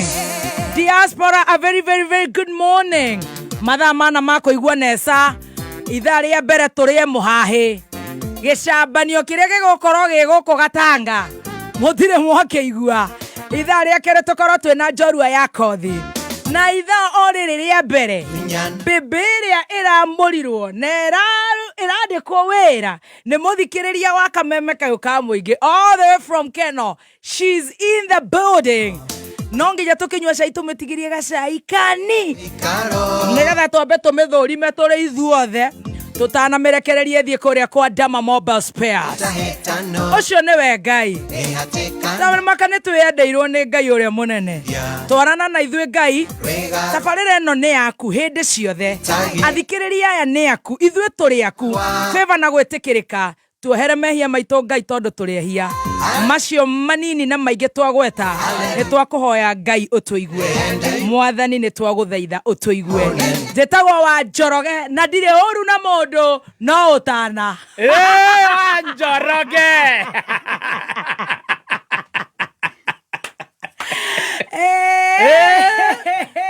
Morning. Diaspora, a very, very, very good morning. Mathaa mana ma kũigua nesa ithaa rĩa mbere tũrĩe mũhahĩ gĩcambanio kĩrĩa gĩgũkorwo gĩ gũkũ gatanga mũtirĩ mwakĩigua ithaa rĩa kerĩ tũkorwo twĩna njorua ya kothi na ithaa o rĩrĩ rĩa mbere mbĩmbĩ ĩrĩa ĩramũrirwo na ĩrandĩkwo wĩra nĩ mũthikĩrĩria wa kameme kayũ ka mũingĩ all the way from Keno. She's in the building. No nginya tũkĩnyua cai tũmĩtigĩrie gacai kani nĩgetha twambe tũmĩthũrime tũrĩ ithuothe tũtanamĩrekererie thiĩ kũrĩa kwa Dama Mobile Spares. Ũcio nĩwe Ngai. Maka nĩ twĩyendeirwo nĩ Ngai ũrĩa mũnene. Twarana na ithuĩ Ngai, tabarĩra ĩno nĩ yaku hĩndĩ ciothe. Athikĩrĩria aya nĩ aku, ithuĩ tũrĩ aku. Favor na gwĩtĩkĩrĩka tuohere mehia maitũ Ngai tondũ tũrĩ ehia macio manini na maingĩ twagweta nĩ twakũhoya Ngai ũtũigue mwathani nĩ twagũthaitha ũtũigue njĩtagwo wa Njoroge na ndirĩ ũru na mũndũ no ũtana. Ĩĩ, wa Njoroge.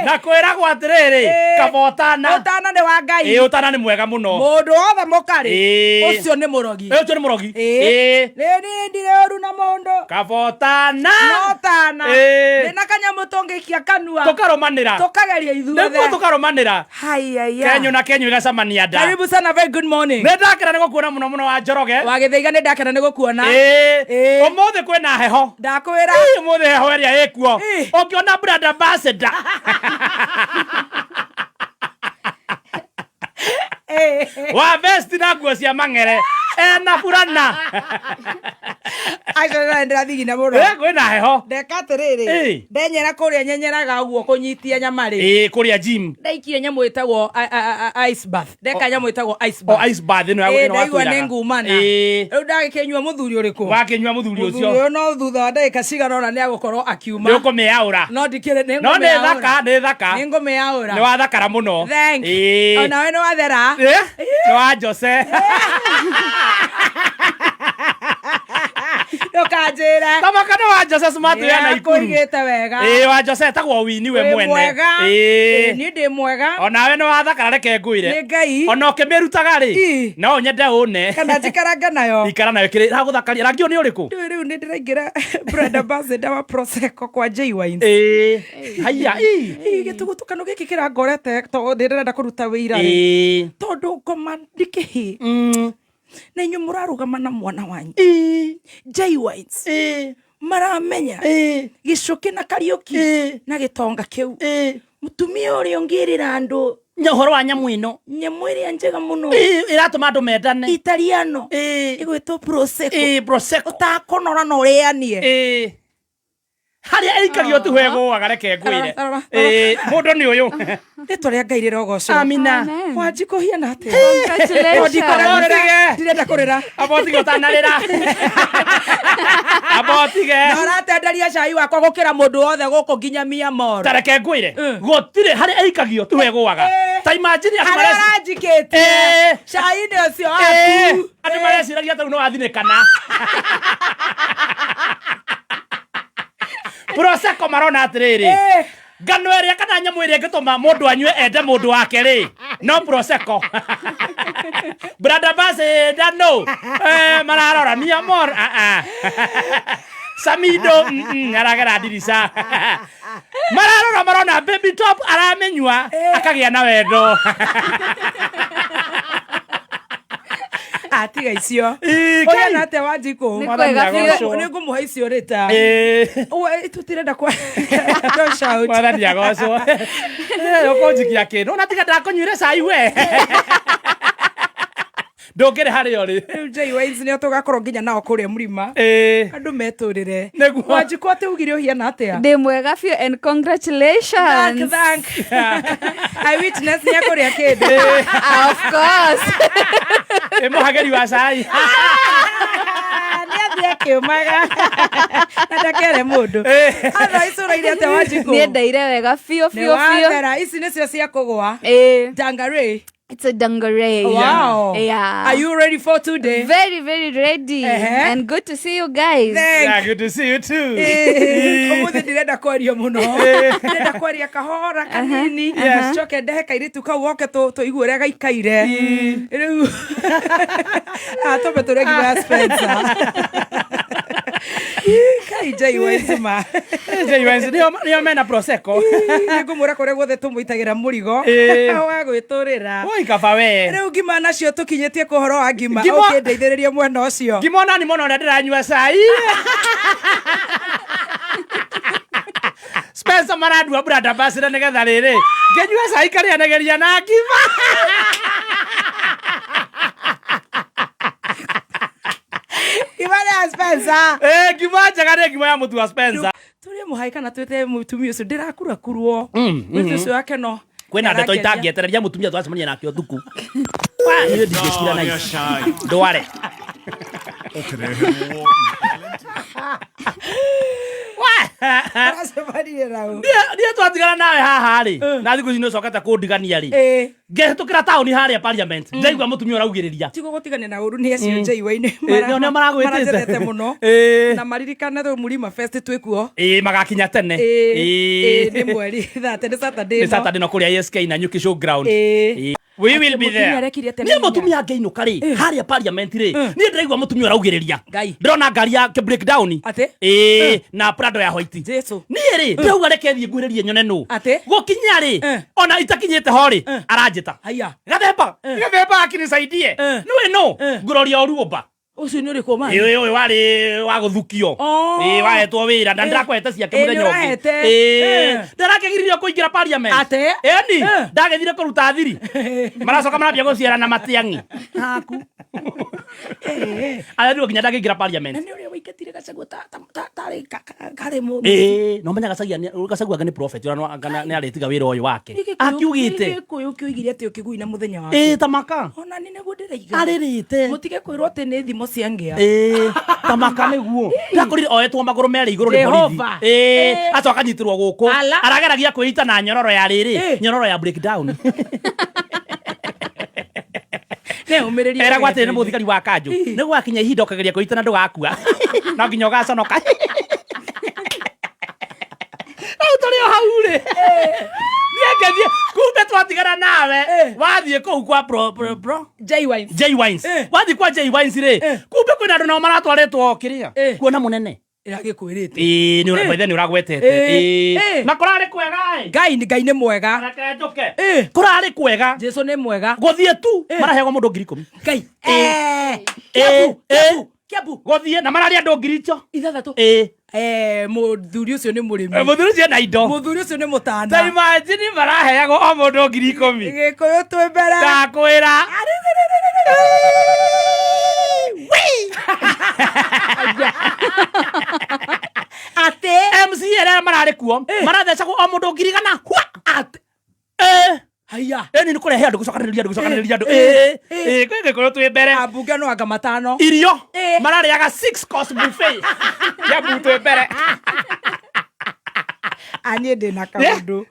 Na kwĩragwo atĩrĩrĩ, kaba ũtana. Ũtana nĩ wa Ngai. Ĩĩ, ũtana nĩ mwega mũno. Mũndũ wothe mũkarĩ Ĩĩ. ũcio nĩ mũrogi. Ĩĩ, ũcio nĩ mũrogi. Ĩĩ. Ĩĩ. Nĩ niĩ ndirĩ ũru na mũndũ kaba ũtana. No ũtana. Ĩĩ. Ndĩ na kanyamũ tũngĩikia kanua tũkarũmanĩra tũkageria ithuothe. Nĩguo tũkarũmanĩra. Haiya. Kenyu na kenyu igacemania nda. Karibu sana, very good morning. Nĩ ndakena nĩ gũkuona mũno mũno wa Njoroge. Wa Gĩthaiga nĩ ndakena nĩ gũkuona. Ĩĩ. Ĩĩ. Ũmũthĩ kwĩna heho. Ndakwĩra. Ĩĩ, ũmũthĩ heho ĩrĩa ĩkuo. Ĩĩ. Ũngĩona brand ambassador. Ĩĩ. Wa vest na nguo cia mang'ere. Ena burana. Acio nĩ ndĩrathigina mũno. Ĩĩ, kwĩna heho. Ndeka atĩrĩrĩ. Ĩĩ. Ndenyera kũrĩa nyenyeraga ũguo kũnyitia nyama rĩ. Ĩĩ, kũrĩa gym. Ndaikia nyamũ ĩtagwo ice bath. Ndeka nyamũ ĩtagwo ice O bath. ice bath ĩno ya Ĩĩ, ĩno ndaigua watwĩraga. nĩ ngumana. Ĩĩ. Rĩu ndagĩkĩnyua mũthuri ũrĩkũ? Wakĩnyua mũthuri Mũthuri ũcio. ũyũ no thutha wa ndagĩka cigana ũna nĩ agũkorwo akiuma. Nĩ ũkũmĩaũra. No ndikĩrĩ nĩ No nĩ ngũmĩaũra. thaka, nĩ thaka. Nĩ ngũmĩaũra. Nĩ wathakara mũno. Thank. Ĩĩ. Onawe nĩ wathera. Ĩĩ, nĩ wa Jose. Ndũkanjĩre. Tamaka nĩ wa Jose Smart ya Naikuru. Kũigĩte wega. Ĩĩ, wa Jose etagwo Wini we Wĩ mwene. mwega. Ĩĩ, Ĩĩ. niĩ ndĩ mwega. Onawe nĩ wathakara reke ngwĩre. Nĩ Ngai. Ona ũkĩmĩrutaga rĩ, Ĩ. no nyende ũne. Kana njikarange nayo. Ikara nayo kĩrĩ ĩragũthakaria. Rangi ũyũ nĩ ũrĩkũ? Rĩu rĩu nĩ ndĩraingĩra brand ambassador wa Prosecco kwa J Wines. Ĩĩ. Haiya, ĩ. Ĩ, gĩtugutũkano gĩkĩ kĩrangorete tondũ ndĩrenda kũruta wĩira rĩ. Ĩĩ. Tondũ ngoma ndikĩhĩ. Na inyuĩ mũrarũgama na mwana wanyu. Ĩĩ. J Wines. Ĩĩ. Maramenya Ĩĩ. gĩcũkĩ na Kariũki Ĩĩ. na gĩtonga kĩu. Ĩĩ. Mũtumia ũrĩa ũngĩrĩra andũ Nya ũhoro wa nyamũ ĩno. Nyamũ ĩrĩa njega mũno. Ĩĩ, ĩratũma andũ mendane. Italiano. Ĩĩ. Ĩgwĩtwo Prosecco. Ĩĩ, Prosecco. Ũtakonora na ũrĩanie. Ĩĩ. Harĩa ĩikagio tu ĩgũaga reke ngwĩre. Rora, rora, rora. Ĩĩ, mũndũ nĩ ũyũ. Rĩtwa rĩa Ngai rĩrogocwo. Amina. Amen. Wanjikũ hiana atĩa? Congratulations. Abotige. Ndirenda kũrĩra. Abotige ũtanarĩra. Abotige. Na ũratenderia cai wakwa gũkĩra mũndũ wothe gũkũ nginya Mia Mall. Ta reke ngwĩre. Gũtirĩ harĩa ĩikagio tu ĩgũaga. Ta imagine andũ Harĩa ũranjikĩtie. Ĩĩ. Cai-inĩ ũcio Ĩĩ. waku. Andũ mareciragia ta rĩu nĩ wathinĩkana. Prosecco marona atĩrĩrĩ. Ĩĩ. Ngano ĩrĩa kana nyamũ ĩrĩa ĩngĩtũma mũndũ anyue ende mũndũ wake rĩ, no Prosecco. Brand ambassador no. Eh, mararora mi amor. Ah, ah. Samido aragera ndirica. Mararora marona baby top aramĩnyua akagĩa na wendo. Atiga icio. Ii, Ũyũ Ngai. na atĩa Wanjikũ? Nĩ kwega biũ. Nĩ ngũmũhe icio rĩta. Ĩĩ. Tũtirenda kwa Don't shout. Mwathani agocwo. Eh, ũkũnjikia kĩndũ ona tiga ndakũnyuire cai we. Ndũngĩrĩ harĩa ũrĩ. Rĩu Jay Wines nĩo tũgakorwo nginya nao kũrĩa mũrima. Ĩĩ. Andũ metũrĩre. Nĩguo. Wanjikũ atĩ ugire ũhiana atĩa? Ndĩ mwega biũ and congratulations. Thank, thank. I witness nĩ ekũrĩa kĩndũ. Ah, of course. Ĩ mũhagĩri wa cai. Nĩ athiĩ akĩũmaga. Na ndakere mũndũ. Atha icũraire atĩa Wanjikũ? Niĩ ndaire wega biũ Nĩ biũ biũ. wathera. Ici nĩcio cia kũgũa. Ĩĩ. Dangarĩ. It's a dungaree. Wow. Yeah. Are you ready for today? Very, very ready. And good to see you guys. Thank Yeah, good to see you too. Umuthi ndirenda kwaria muno, ndirenda kwaria kahora kanini, coke ndehe kairitu kau goke tuigue uria gaikaire riu. Tumbe turie ngima ya Spencer. Kai Jay Wenzima. Jay Wines, nĩo mena prosecco. Nĩngũmwĩra kũrĩa guothe tũmũitagĩra mũrigo wa gwĩtũrĩra. Oi kaba we. Rĩu ngima nacio tũkinyĩtie kũ ũhoro wa ngima? Ũkĩndeithĩrĩrie mwena ũcio. Ngima ona ni mũno ũrĩa ndĩranyua cai. Spencer marandua brand ambassador nĩgetha rĩrĩ ngĩnyua cai karĩanagĩria na ngima. Ngima ya Spencer. Eh, ngima njega nĩ ngima ya mũtu wa Spencer. Tũrĩe mũhai kana twĩte mũtumia ũcio ndĩrakurakurwo, mũtumia ũcio wake no Kwĩna ndeto nĩarangeria. itangĩetereria mũtumia twacemania nake ũtukũ. Wa, niĩ ndingĩkira na ici ndware. Wa, Aracemanirie na ũ? Niĩ twatigana nawe haha rĩ, na thikũ ici nĩ ũcokete kũndigania rĩ, ngĩhĩtũkĩra taũni harĩa parliament, ndaigua mũtumia ũraugĩrĩria. Tigo gũtigania na ũru nĩ acio njaiwa-inĩ. Nĩo nĩo maragwĩtĩte. Maranjethete mũno na maririkane rĩu Mlima Fest twĩkuo. Ĩĩ, magakinya tene. Ĩĩ, nĩ mweri thate, nĩ Saturday Nĩ ĩno. Saturday no kũrĩa ASK na Nyuki Showground. Ĩĩ. We will be Mũtumia there. arekire atĩa Niĩ na hinya? mũtumia angĩinũka rĩ harĩa parliament rĩ, niĩ ndĩraigua mũtumia ũraugĩrĩria. Ngai. Ndĩrona ngari ya breakdown. Atĩ? Ĩĩ, na Prado ya white. Jesu. Niĩ rĩ ndĩrauga reke thiĩ nguhĩrĩrie nyone nũ. Atĩ? Gũkinya rĩ, ona itakinyĩte ho rĩ, aranjĩta. Haya. Gathemba, gathemba akinisaidie. Nĩwe nũ? Ngũroria Oruomba. Ũcio nĩ ũrĩkũ ma? Ĩĩ, ũyũ warĩ wa gũthukio. Oh. Ĩĩ, wahetwo wĩra na ndĩrakwete ciake Ĩĩ, mũthenya ũngĩ. nĩũrahete. Ĩĩ, ndĩrakĩgiririo kũingĩra parliament. Atĩ? Ĩni ndagĩthire kũruta thiri, maracoka marambia gũciarana matiang'i haku arerirwo nginya ndangĩingĩra parliament. Na nĩ ũrĩa waingatire Gachagua tarĩ karĩ mũndũ. Ĩĩ, no menya Gachagua anga nĩ prophet ũrĩa anga nĩ arĩtiga wĩra ũyũ wake akiugĩte. Gĩkũyũ kĩoigire atĩ ũkĩgui na mũthenya wake. Ĩĩ, tamaka. Ona nĩ nĩguo ndĩraiga. Arĩrĩte. Mũtige kwĩrwo atĩ nĩ thimo cia ngĩa. Ĩĩ, tamaka nĩguo ndakorire oetwo magũrũ merĩ igũrũ nĩ borithi. Jehova. Ĩĩ, acoka anyitĩrwo gũkũ. Ala. Arageragia kwĩita na nyororo ya rĩrĩ, nyororo ya breakdown. Nĩũmĩrĩrie. Eragwo atĩrĩ nĩ mũthigari wa kanjũ, nĩ gwakinya ihinda ũkageria kwĩita na ndũgakua, no nginya ũgaconoka. Rĩu tũrĩ o hau rĩ, niĩ ngĩthiĩ kumbe twatigana nawe wathiĩ kũu kwa pro Jay Wines. Jay Wines. Wathiĩ kwa Jay Wines rĩ, kumbe kwĩna andũ nao maratwarĩtwo kĩrĩa kuona mũnene. Ĩragĩkwĩrĩte. Ĩĩ, nĩ ũra- by the way, nĩ ũragwetete. Ĩĩ. Ĩĩ. Na kũrarĩ kwega ĩ. Ngai nĩ Ngai nĩ mwega. Reke njũke. Kũrarĩ kwega. Jesu nĩ mwega. Gũthiĩ tu maraheagwo mũndũ 10,000. Ngai. Ĩĩ. Kiambu. Ĩĩ. Kiambu. Kiambu. Gũthiĩ na mararĩ andũ ngiri icio. 6. Ĩĩ. Mũthuri ũcio nĩ mũrĩmi. Mũthuri ũcio ena indo. Mũthuri ũcio nĩ Ta mũtana. imagine maraheagwo o mũndũ 10,000. Gĩkũyũ twĩ mbere. Ndakwĩra. Atĩ. MC arĩa mararĩ kuo marathecagwo o mũndũ 100,000. Hua! Atĩ. Ĩĩ. Haya. Ĩni nĩ kũrehe andũ, gũcokanĩrĩria andũ, gũcokanĩrĩria andũ. Ĩĩ. Ĩĩ. Ĩĩ, kwĩ Gĩkũyũ twĩ mbere. Ambunge no anga matano. Irio Ĩĩ. mararĩaga six course buffet. Kiambu twĩ mbere. Aniĩ ndĩna kaũndũ.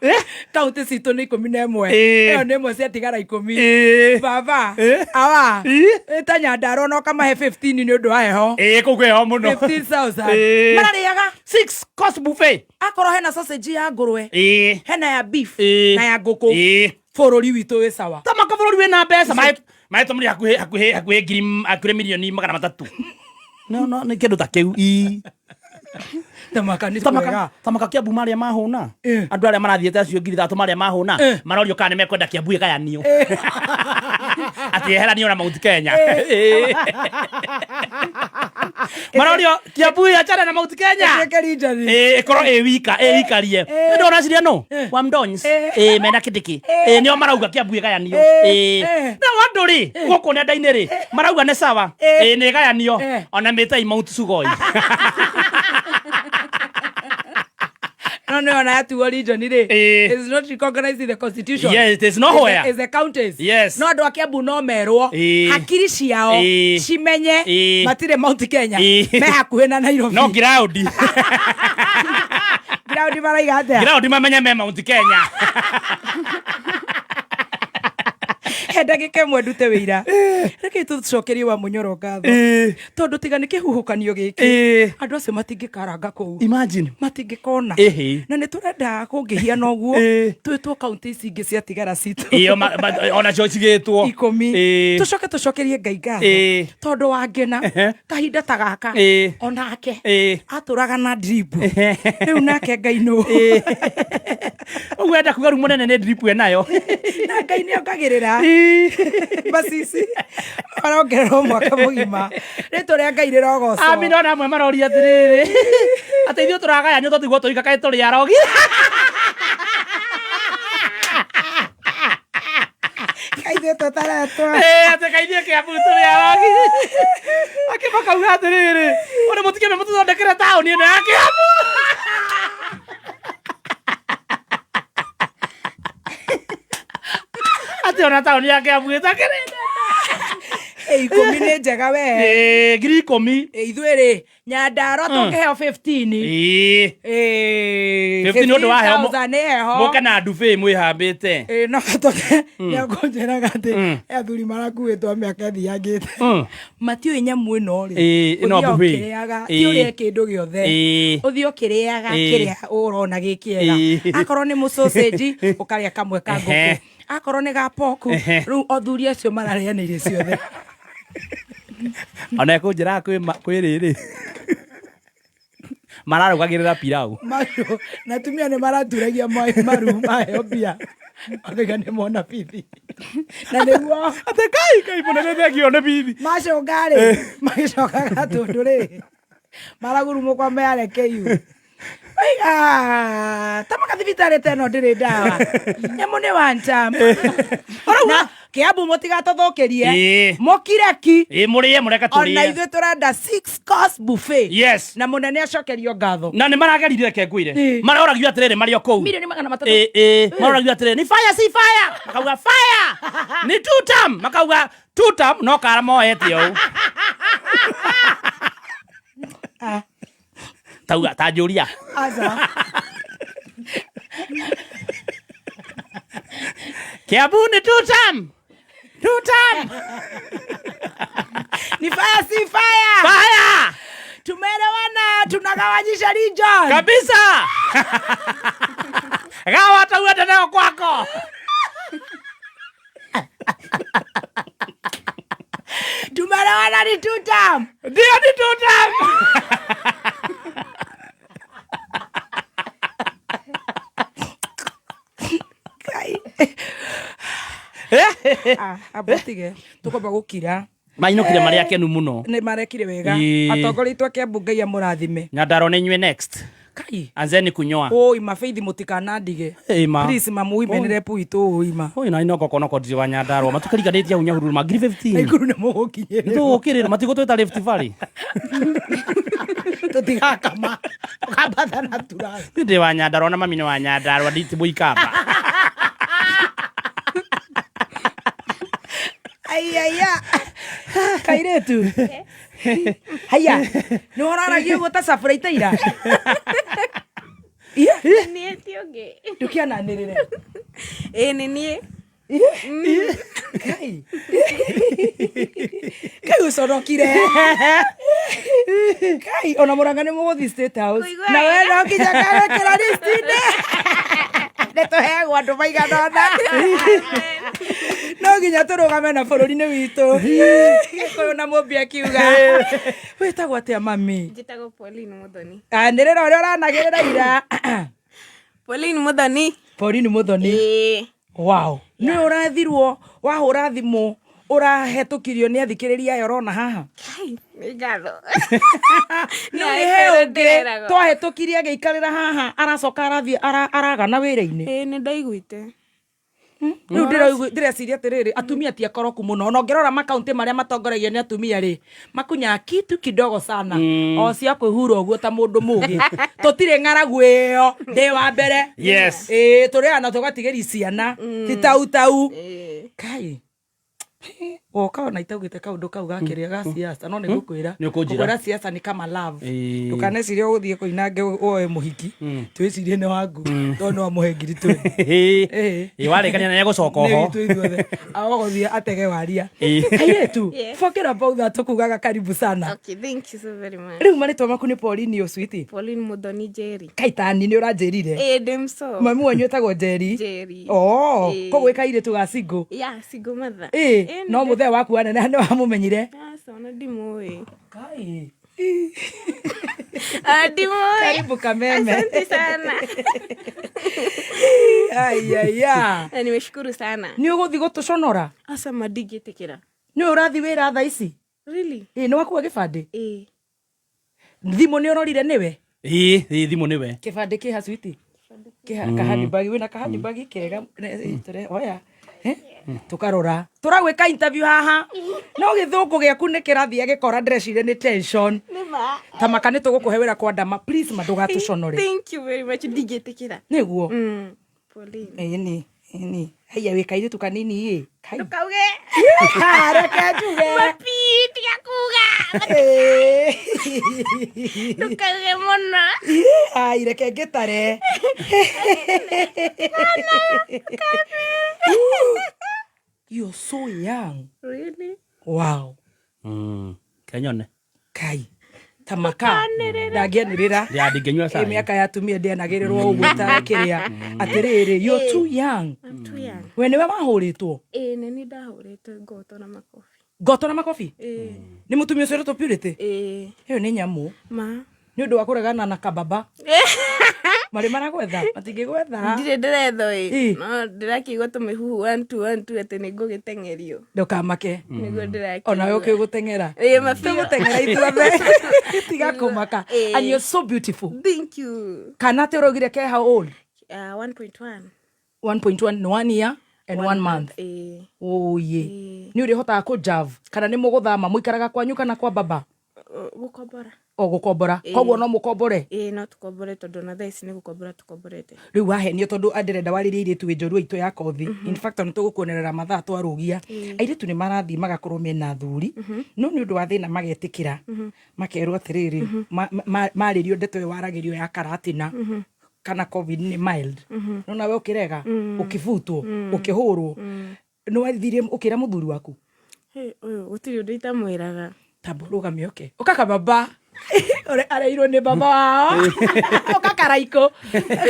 Kaũntĩ citũ nĩ 11. Ĩĩ. Ĩyo nĩ ĩmwe ciatigara 10. Ĩĩ. Baba. Ĩĩ. Awa. Ĩĩ. Ĩta Nyandarua na ũkamahe 15 nĩ ũndũ wa heho. Ĩĩ, kũu kwĩ heho mũno. 15,000. Ĩĩ. Mararĩaga. Six course buffet. Akorwo hena sausage ya ngũrwe. Ĩĩ. Hena ya beef. Ĩĩ. Na ya ngũkũ. Ĩĩ. Bũrũri witũ wĩ sawa. Tamaka bũrũri wĩna mbeca mahetwo mũrĩ hakuhĩ ngiri hakuhĩ 300,000,000. No no nĩ kĩndũ ta kĩu. Ii. Tamaka nĩ Tamaka kwega. tamaka Kiambu marĩa mahũna. Ĩĩ. Andũ arĩa marathiĩte acio 3,000 marĩa mahũna Ĩĩ. marorio kana nĩ mekwenda Kiambu ĩgayanio. Atĩ yeheranio na Mount Kenya. Ĩĩ. Marorio Kiambu ĩachane na Mount Kenya. Ĩtuĩke region. Ĩĩ, ĩkorwo ĩ wika ĩ ikarie. Ndona ciria no wa Mdons. Ĩĩ, mena kĩndĩkĩ. Ĩĩ, nĩo marauga Kiambu ĩgayanio. Ĩĩ. Nao andũ rĩ gũkũ nenda-inĩ rĩ marauga nĩ sawa. Ĩĩ, nĩ ĩgayanio. Ona mĩtai Mount Sugoi. No nĩ ona yatuo region rĩ. Ĩĩ. Is not recognized in the constitution. Yes, it is nowhere. Is the counties. Yes. No andũ a Kiambu no merwo Ĩĩ. hakiri ciao Ĩĩ. cimenye Ĩĩ. matirĩ Mount Kenya. Ĩĩ. Me hakuhĩ na Nairobi. No ground. Ground maraiga atĩa? Ground mamenye me Mount Kenya. He Ndagĩka ĩmwe ndute wĩira. Reke tũcokerie wa mũnyoro ngatho. Tondũ tiga nĩ kĩhuhũkanio gĩkĩ. Andũ acio matingĩkaranga kũu. Imagine. Matingĩkona. Ĩhĩ. Na nĩ tũrenda kũngĩhiana ũguo. Twĩtwo kaunti ici ingĩ ciatigara citũ. Iyo onacio cigĩtwo 10. Tũcoke tũcokerie Ngai ngatho. Tondũ wa ngena kahinda ta gaka. Onake. Atũraga na drip. Rĩu nake Ngai nũ. Ũguo enda kuga rĩu mũnene nĩ drip enayo. Na Ngai nĩ ongagĩrĩra. Macici arongererwo mwaka mũgima. Rĩtwa rĩa Ngai rĩrogocwo. Amina ona amwe maroria atĩrĩrĩ atĩ ithuĩ tũragayanio tũtigwo tũika kaĩ tũrĩ arogi. Kaithuĩ tũtaretwo. Atĩ kaĩ ithuĩ Kĩambu tũrĩ arogi. Angĩ makauga atĩrĩrĩ ona mũtikĩambe mũtũthondekere taũni ĩno ya Kĩambu. Atĩ ona taũni ya Kĩambu ĩtakĩrĩ 10 nĩ njega we. 10,000. Ithuĩ rĩ Nyandarua tũngĩheo 15. 15 nĩ ũndũ wa heho 15,000 nĩ heho. Mũke na ndubi mwĩhambĩte. No gatoke nĩakũnjĩraga atĩ athuri marakuĩtwo mĩaka ĩthiangĩte. Matiũĩ nyamũ ĩno rĩ. Ĩno Ũthiaga buffet. ũkĩrĩaga, ti ũrĩe kĩndũ gĩothe. Ũthiĩ ũkĩrĩaga kĩrĩa ũrona gĩ kĩega. Akorwo nĩ mũsausage ũkarĩa kamwe ka ngũkũ. Akorwo nĩ ga pork, rĩu athuri acio mararĩanĩire ciothe. Ona ekũnjĩraga kwĩ rĩrĩ mararugagĩrĩra pilau. Maru, na atumia nĩ maraturagia maru maheo mbia. Makauga nĩ mona bithi. Na nĩguo atĩ kai kai mũnene thengio nĩ bithi. Macũnga rĩ, magĩcoka gatũndũ rĩ, maragurumũkwa meareke Oiga, ta makathibitarĩ ta ĩno ndĩrĩ ndawa. Nyamũ nĩ one time. Na Kĩambu mũtigatũthũkĩrie. Mũkire ki. Mũrĩe mũreke Ona tũrĩe. ithuĩ tũrenda 6 course buffet. Yes. Na mũnene acokerio ngatho. Na nĩ maragerire reke ngwĩre. Maroragio atĩrĩrĩ marĩ o kũu. 300,000,000. Maroragio atĩrĩrĩ ni fire si fire. Makauga fire. Ni two term. Makauga two term no kara moete ũũ. Tauga ta njũria. Aca. Kiambu ni two term. Two term. Ni fire si fire. Fire. Tumeelewana, tunagawanyisha region. Kabisa. Gawa hata uende nayo kwako. Tumeelewana ni two term. Ndio ni two term. Kai. Ambotige tukwamba gukira. Mainũkire marĩ akenu mũno. Nĩ marekire wega. Atongoria aitũ a Kĩambu Ngai amũrathime. Nyandarua nĩ inyuĩ next. Kai. Anzeni kunyoa. Oi mabeithi mũtikanandige. Ma. Please mamuime rep witũ oi ma. Oi na inoko kono ko wa Nyandarua matukariganĩtie hau Nyahururu ma ngiri 15. Naikuru nĩ mũgũkinyĩrĩrwo. Nĩtũgũkĩrĩrwo matigũtwĩta Rift Valley. Tũtigakama. Tũkambatha na turathi. Niĩ ndĩ wa Nyandarua na mami nĩ wa Nyandarua nditi mũikamba. Aiaya. Kairĩtu. Haiya. Nĩ ũraragia ũguo ta cabura itaira. Iya. Niĩ ti ũngĩ. Ndũkĩananĩrĩre. Ĩĩ nĩ niĩ. Kai. Kai ũconokire. Kai ona Mũrang'a nĩ mũgũthiĩ State House. Kũigua Na we wega. no nginya ngawĩkĩra list-inĩ. Nĩ tũheagwo andũ maigana ũna. No nginya tũrũgame na bũrũri-inĩ witũ. Gĩkũyũ na Mũmbi akiuga. Wĩtagwo atĩa mami? Njĩtagwo Pauline Muthoni. Anĩrĩra ũrĩa ũranagĩrĩra ira. Pauline Muthoni. Pauline Muthoni. Ĩĩ. Wow. Nĩ ũrathirwo wahũra thimũ ũrahetũkirio nĩ athikĩrĩria aya ũrona haha. Kai, nĩ ngatho. Nĩ he ũngĩ twahetũkirie agĩikarĩra haha aracoka arathiĩ aragana wĩra-inĩ. Ĩĩ nĩ ndaiguĩte. Rĩu ndĩreciria atĩrĩrĩ atumia ti akoroku mũno ona ũngĩrora makaunti marĩa matongoragio nĩ atumia rĩ makunyaga kitu kidogo sana o cia kwĩhura ũguo ta mũndũ mũgĩ tũtirĩ ng'aragu ĩyo ndĩ wa mbere. Yes. Ĩĩ tũrĩaga na tũgatigĩria ciana ti tau tau. Ĩĩ. Kai. Woka ona itaugĩte kaũndũ kau gakĩrĩa ga siasa, no nĩ ngũkwĩra. Nĩ ũkũnjĩra. Ngũkwĩra siasa nĩ kama love. Ĩĩ. Ndũkanecirie ũgũthiĩ kũinange woe mũhiki, twĩcirie nĩ wangu tondũ nĩ wamũhe ngiri 20. Ĩĩ. Ĩ warĩkania na egũcoka oho. Nĩ witũ ithuothe. Agũgũthiĩ atege waria. Ĩĩ. Airĩtu, Yes. forget about that, tũkugaga karibu sana. Okay, thank you so very much. Rĩu marĩtwa maku nĩ Pauline Oswiti? Pauline Muthoni Jerry. Kaitani nĩ ũranjĩrire. Ĩĩ, ndĩ mso. Mami wanyu etagwo Njeri. Njeri. Oh, Ĩĩ. koguo wĩ kairĩtu ga single. Yeah, single mother. Ĩĩ, Ĩĩ, no nĩ mũthee waku waneneha nĩ wamũmenyire. Aca, ona ndimũĩ. Kai. Ah, ndimũĩ. Karibu kameme. Asante sana. Ayaya. Na nimeshukuru sana. Nĩ ũgũthiĩ gũtũconora? Aca, ma ndingĩtĩkĩra. Nĩ ũrathiĩ wĩra thaa ici? Really? Ĩĩ, nĩ wakua gĩbandĩ? Ĩĩ. Thimũ nĩ ũrorire nĩwe? Ĩ, ĩ thimũ nĩwe. Kĩbandĩ kĩha switi? Kĩha kahandibagi, wĩna kahandibagi kega, tũre oya. Eh? Tũkarora. Tũragwĩka interview haha. No gĩthũngũ gĩaku nĩ kĩrathiĩ gĩkora ndĩreciria nĩ tension. Nĩ ma. Ta maka nĩ tũgũkũhe wĩra kwa ndama. Please ma ndũgatũconore. Thank you very much. Ndingĩtĩkĩra. Nĩguo. Pauline. Ĩni, ĩni. Haiya wĩ kairĩtu kanini ĩ. Kai. Ndũkauge. Ha, reke njuge. Mapi, tiga kuga. Ĩĩ. Ndũkauge mũno. Ai, reke ngĩtare. You're so young. Really? Wow. Kenyone. Kai. Tamaka. Ndangĩanĩrĩra. Ya ndingĩnyua Ĩ cai. mĩaka ya atumia ndĩanagĩrĩrwo ũguo ta kĩrĩa. Atĩrĩrĩ, you're too young. I'm too young. We nĩwe wahũrĩtwo? Ĩĩ, nĩ niĩ ndahũrĩtwo ngoto na makobi. Ngoto na makobi? Ĩĩ. Nĩ mũtumia ũcio ũretwo Purity? Ĩĩ. Ĩyo nĩ nyamũ. Ma. Nĩ ũndũ wa kũregana na kababa. Marĩ maragwetha, matingĩgwetha. Ndirĩ ndĩrethwo ĩ. Ĩ. No ndĩrakĩigua tũmĩhuhu one two one two atĩ nĩ ngũgĩteng'erio. Ndũkamake. Nĩguo ndĩrakĩigua. Onawe ũkĩgũteng'era. Ĩĩ, mabiũ. Tũgũteng'era ithuothe. Tiga kũmaka. Ĩĩ. And you're so beautiful. Thank you. Kana atĩ ũraugire ke how old? 1.1. 1.1 nĩ one year and one month. Ĩĩ. Oye. Nĩ ũrĩhotaga kũjav kana nĩ mũgũthama mũikaraga kwanyu kana kwa baba? Gũkombora. O gũkombora. Koguo no mũkombore? Ĩĩ, no tũkombore tondũ ona thaa ici nĩ gũkombora tũkomborete. Rĩu wahenio tondũ ndĩrenda warĩrie airĩtu wĩ njorua itũ ya kothi. In fact ona tũgũkuonerera mathaa twarũgia. Airĩtu nĩ marathiĩ magakorwo mena athuri, no nĩ ũndũ wa thĩna magetĩkĩra. Makerwo atĩrĩrĩ, marĩrio ndeto ĩyo waragĩrio ya karatina kana COVID nĩ mild. No nawe ũkĩrega, ũkĩbutwo, ũkĩhũrwo. Nĩ wathire ũkĩra mũthuri waku? Hĩ, ũyũ gũtirĩ ũndũ itamwĩraga. Tamba ũrũgame ũke. Ũka kababa. Ũrĩa areirwo nĩ baba wao. Ũka karaikũ.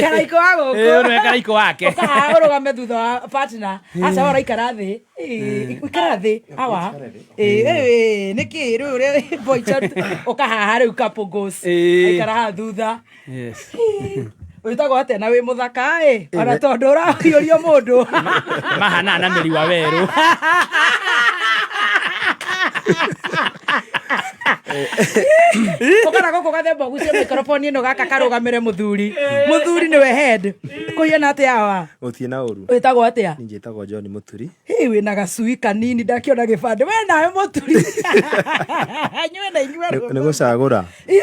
Karaikũ wa gũkũ. Ĩ, ũyũ nĩwe karaikũ wake. Ũka haha ũrũgame thutha wa partner. Aca we ũraikara thĩ. Ĩ, ikara thĩ. Awa. Ĩ, ĩ, nĩkĩ rĩu ũrĩa boy child ũka haha rĩu couple goals. Ĩ. Aikara haha thutha. Yes. Wĩtagwo atĩa na wĩ mũthaka ĩ? Ona tondũ ũrahiũrio mũndũ. Mahana na mĩri wa werũ. Ũkona gũkũ gathemba ũgucie microphone ĩno gaka karũgamĩre mũthuri. Mũthuri nĩwe head. Kũhiana atĩa awa? Gũtirĩ na ũru. Wĩtagwo atĩa? Niĩ njĩtagwo John Mũturi. Hĩ, wĩna gacui kanini ndakĩona gĩbandĩ. We nawe Mũturi. Inyuĩ na inyuĩ Nĩ nĩ gũcagũra. Ĩĩ,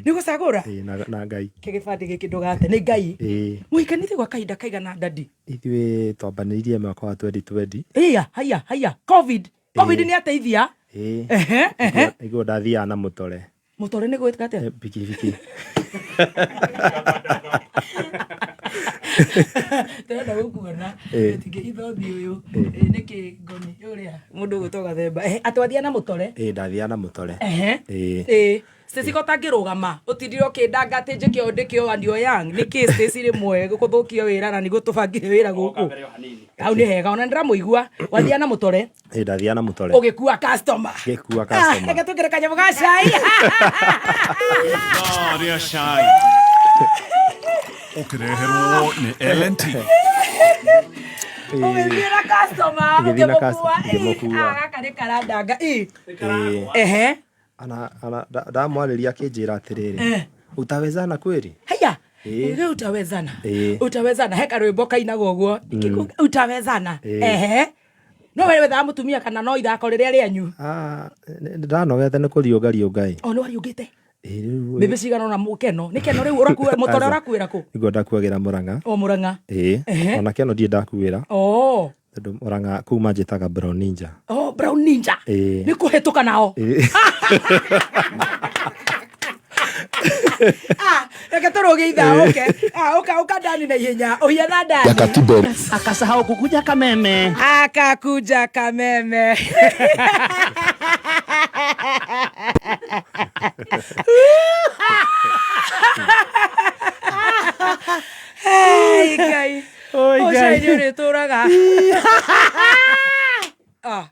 nĩ gũcagũra? Ĩĩ, na Ngai. Kĩ gĩbandĩ gĩkĩ ndũgate nĩ Ngai. Ĩĩ. Mũhikanĩtie gwa kahinda kaigana dadi? Ithuĩ twambanĩirie mwaka wa 2020. Ĩya, haiya, haiya. Covid. Covid nĩ ateithia. Ĩĩ. Ehe, ehe. Nĩguo ndathiaga na mũtore. Mũtore nĩ gwĩka atĩa? Bikibiki. Ndĩrenda gũkuona. Ĩĩ. Tingĩhitha ũthiũ ũyũ. Ĩĩ, nĩkĩ ngoni ũrĩa mũndũ ũgwĩtwo Gathemba. Ehe, atĩ wathiaga na mũtore? Ĩĩ, ndathiaga na mũtore. Ehe. Ĩĩ. Ĩĩ. Stacy ko tangĩrũgama ũtindire ũkĩndanga atĩ njĩke ũũ ndĩke ũũ and you're young. Nĩkĩ Stacy rĩmwe gũthũkio wĩra na nĩguo tũbangire wĩra gũkũ? Hau nĩ hega ona nĩndĩramũigua. Wathiaga na mũtore? Ĩĩ, ndathiaga na mũtore. Ũgĩkua customer. Ngĩkua customer. Reke twĩkĩre kanyamũ ga cai. Ithaa rĩa cai ũkĩreherwo nĩ L&T. Ũgĩthiĩ na customer, Ngĩthiĩ na ũkĩmũkua. ngĩmũkua. Ĩ, gaka nĩ karandanga. Ĩ. Ĩĩ. Ehe. Ndamwarĩria akĩnjĩra atĩrĩrĩ, utawezana kweli? Haiya. Ĩĩ. Ĩ, utawezana. Ĩĩ. Utawezana. He karwĩmbo kainagwo ũguo. Utawezana. Ĩĩ. Ehe. No we wethaga mũtumia kana no ithako rĩrĩa rĩanyu? Ah, ndanogete nĩ kũriũnga riũnga ĩ. O nĩ wariũngĩte? Ĩĩ, rĩu Mbembe cigana ũna keno. Nĩ keno rĩu ũrakuĩra, mũtore Aca. ũrakuĩra kũ? Nĩguo ndakuagĩra Mũrang'a. O Mũrang'a. Ĩĩ. Ehe. Ona keno ndirĩ ndakuĩra. Oh. Tondũ Murang'a kũu manjĩtaga Brown Ninja. Oh, Brown Ninja. Ĩĩ. Nĩ kũhetũka nao. Ĩĩ. Ah, reke tũrũge ithaa ũke. Ah, ũka ũka ndani na ihenya. Ũhiana ndani. Akasahau kukuja kameme. Akakuja kameme. Hey, Ngai. Oi, Ũcio Ngai. nĩ ũrĩtũraga. Ah.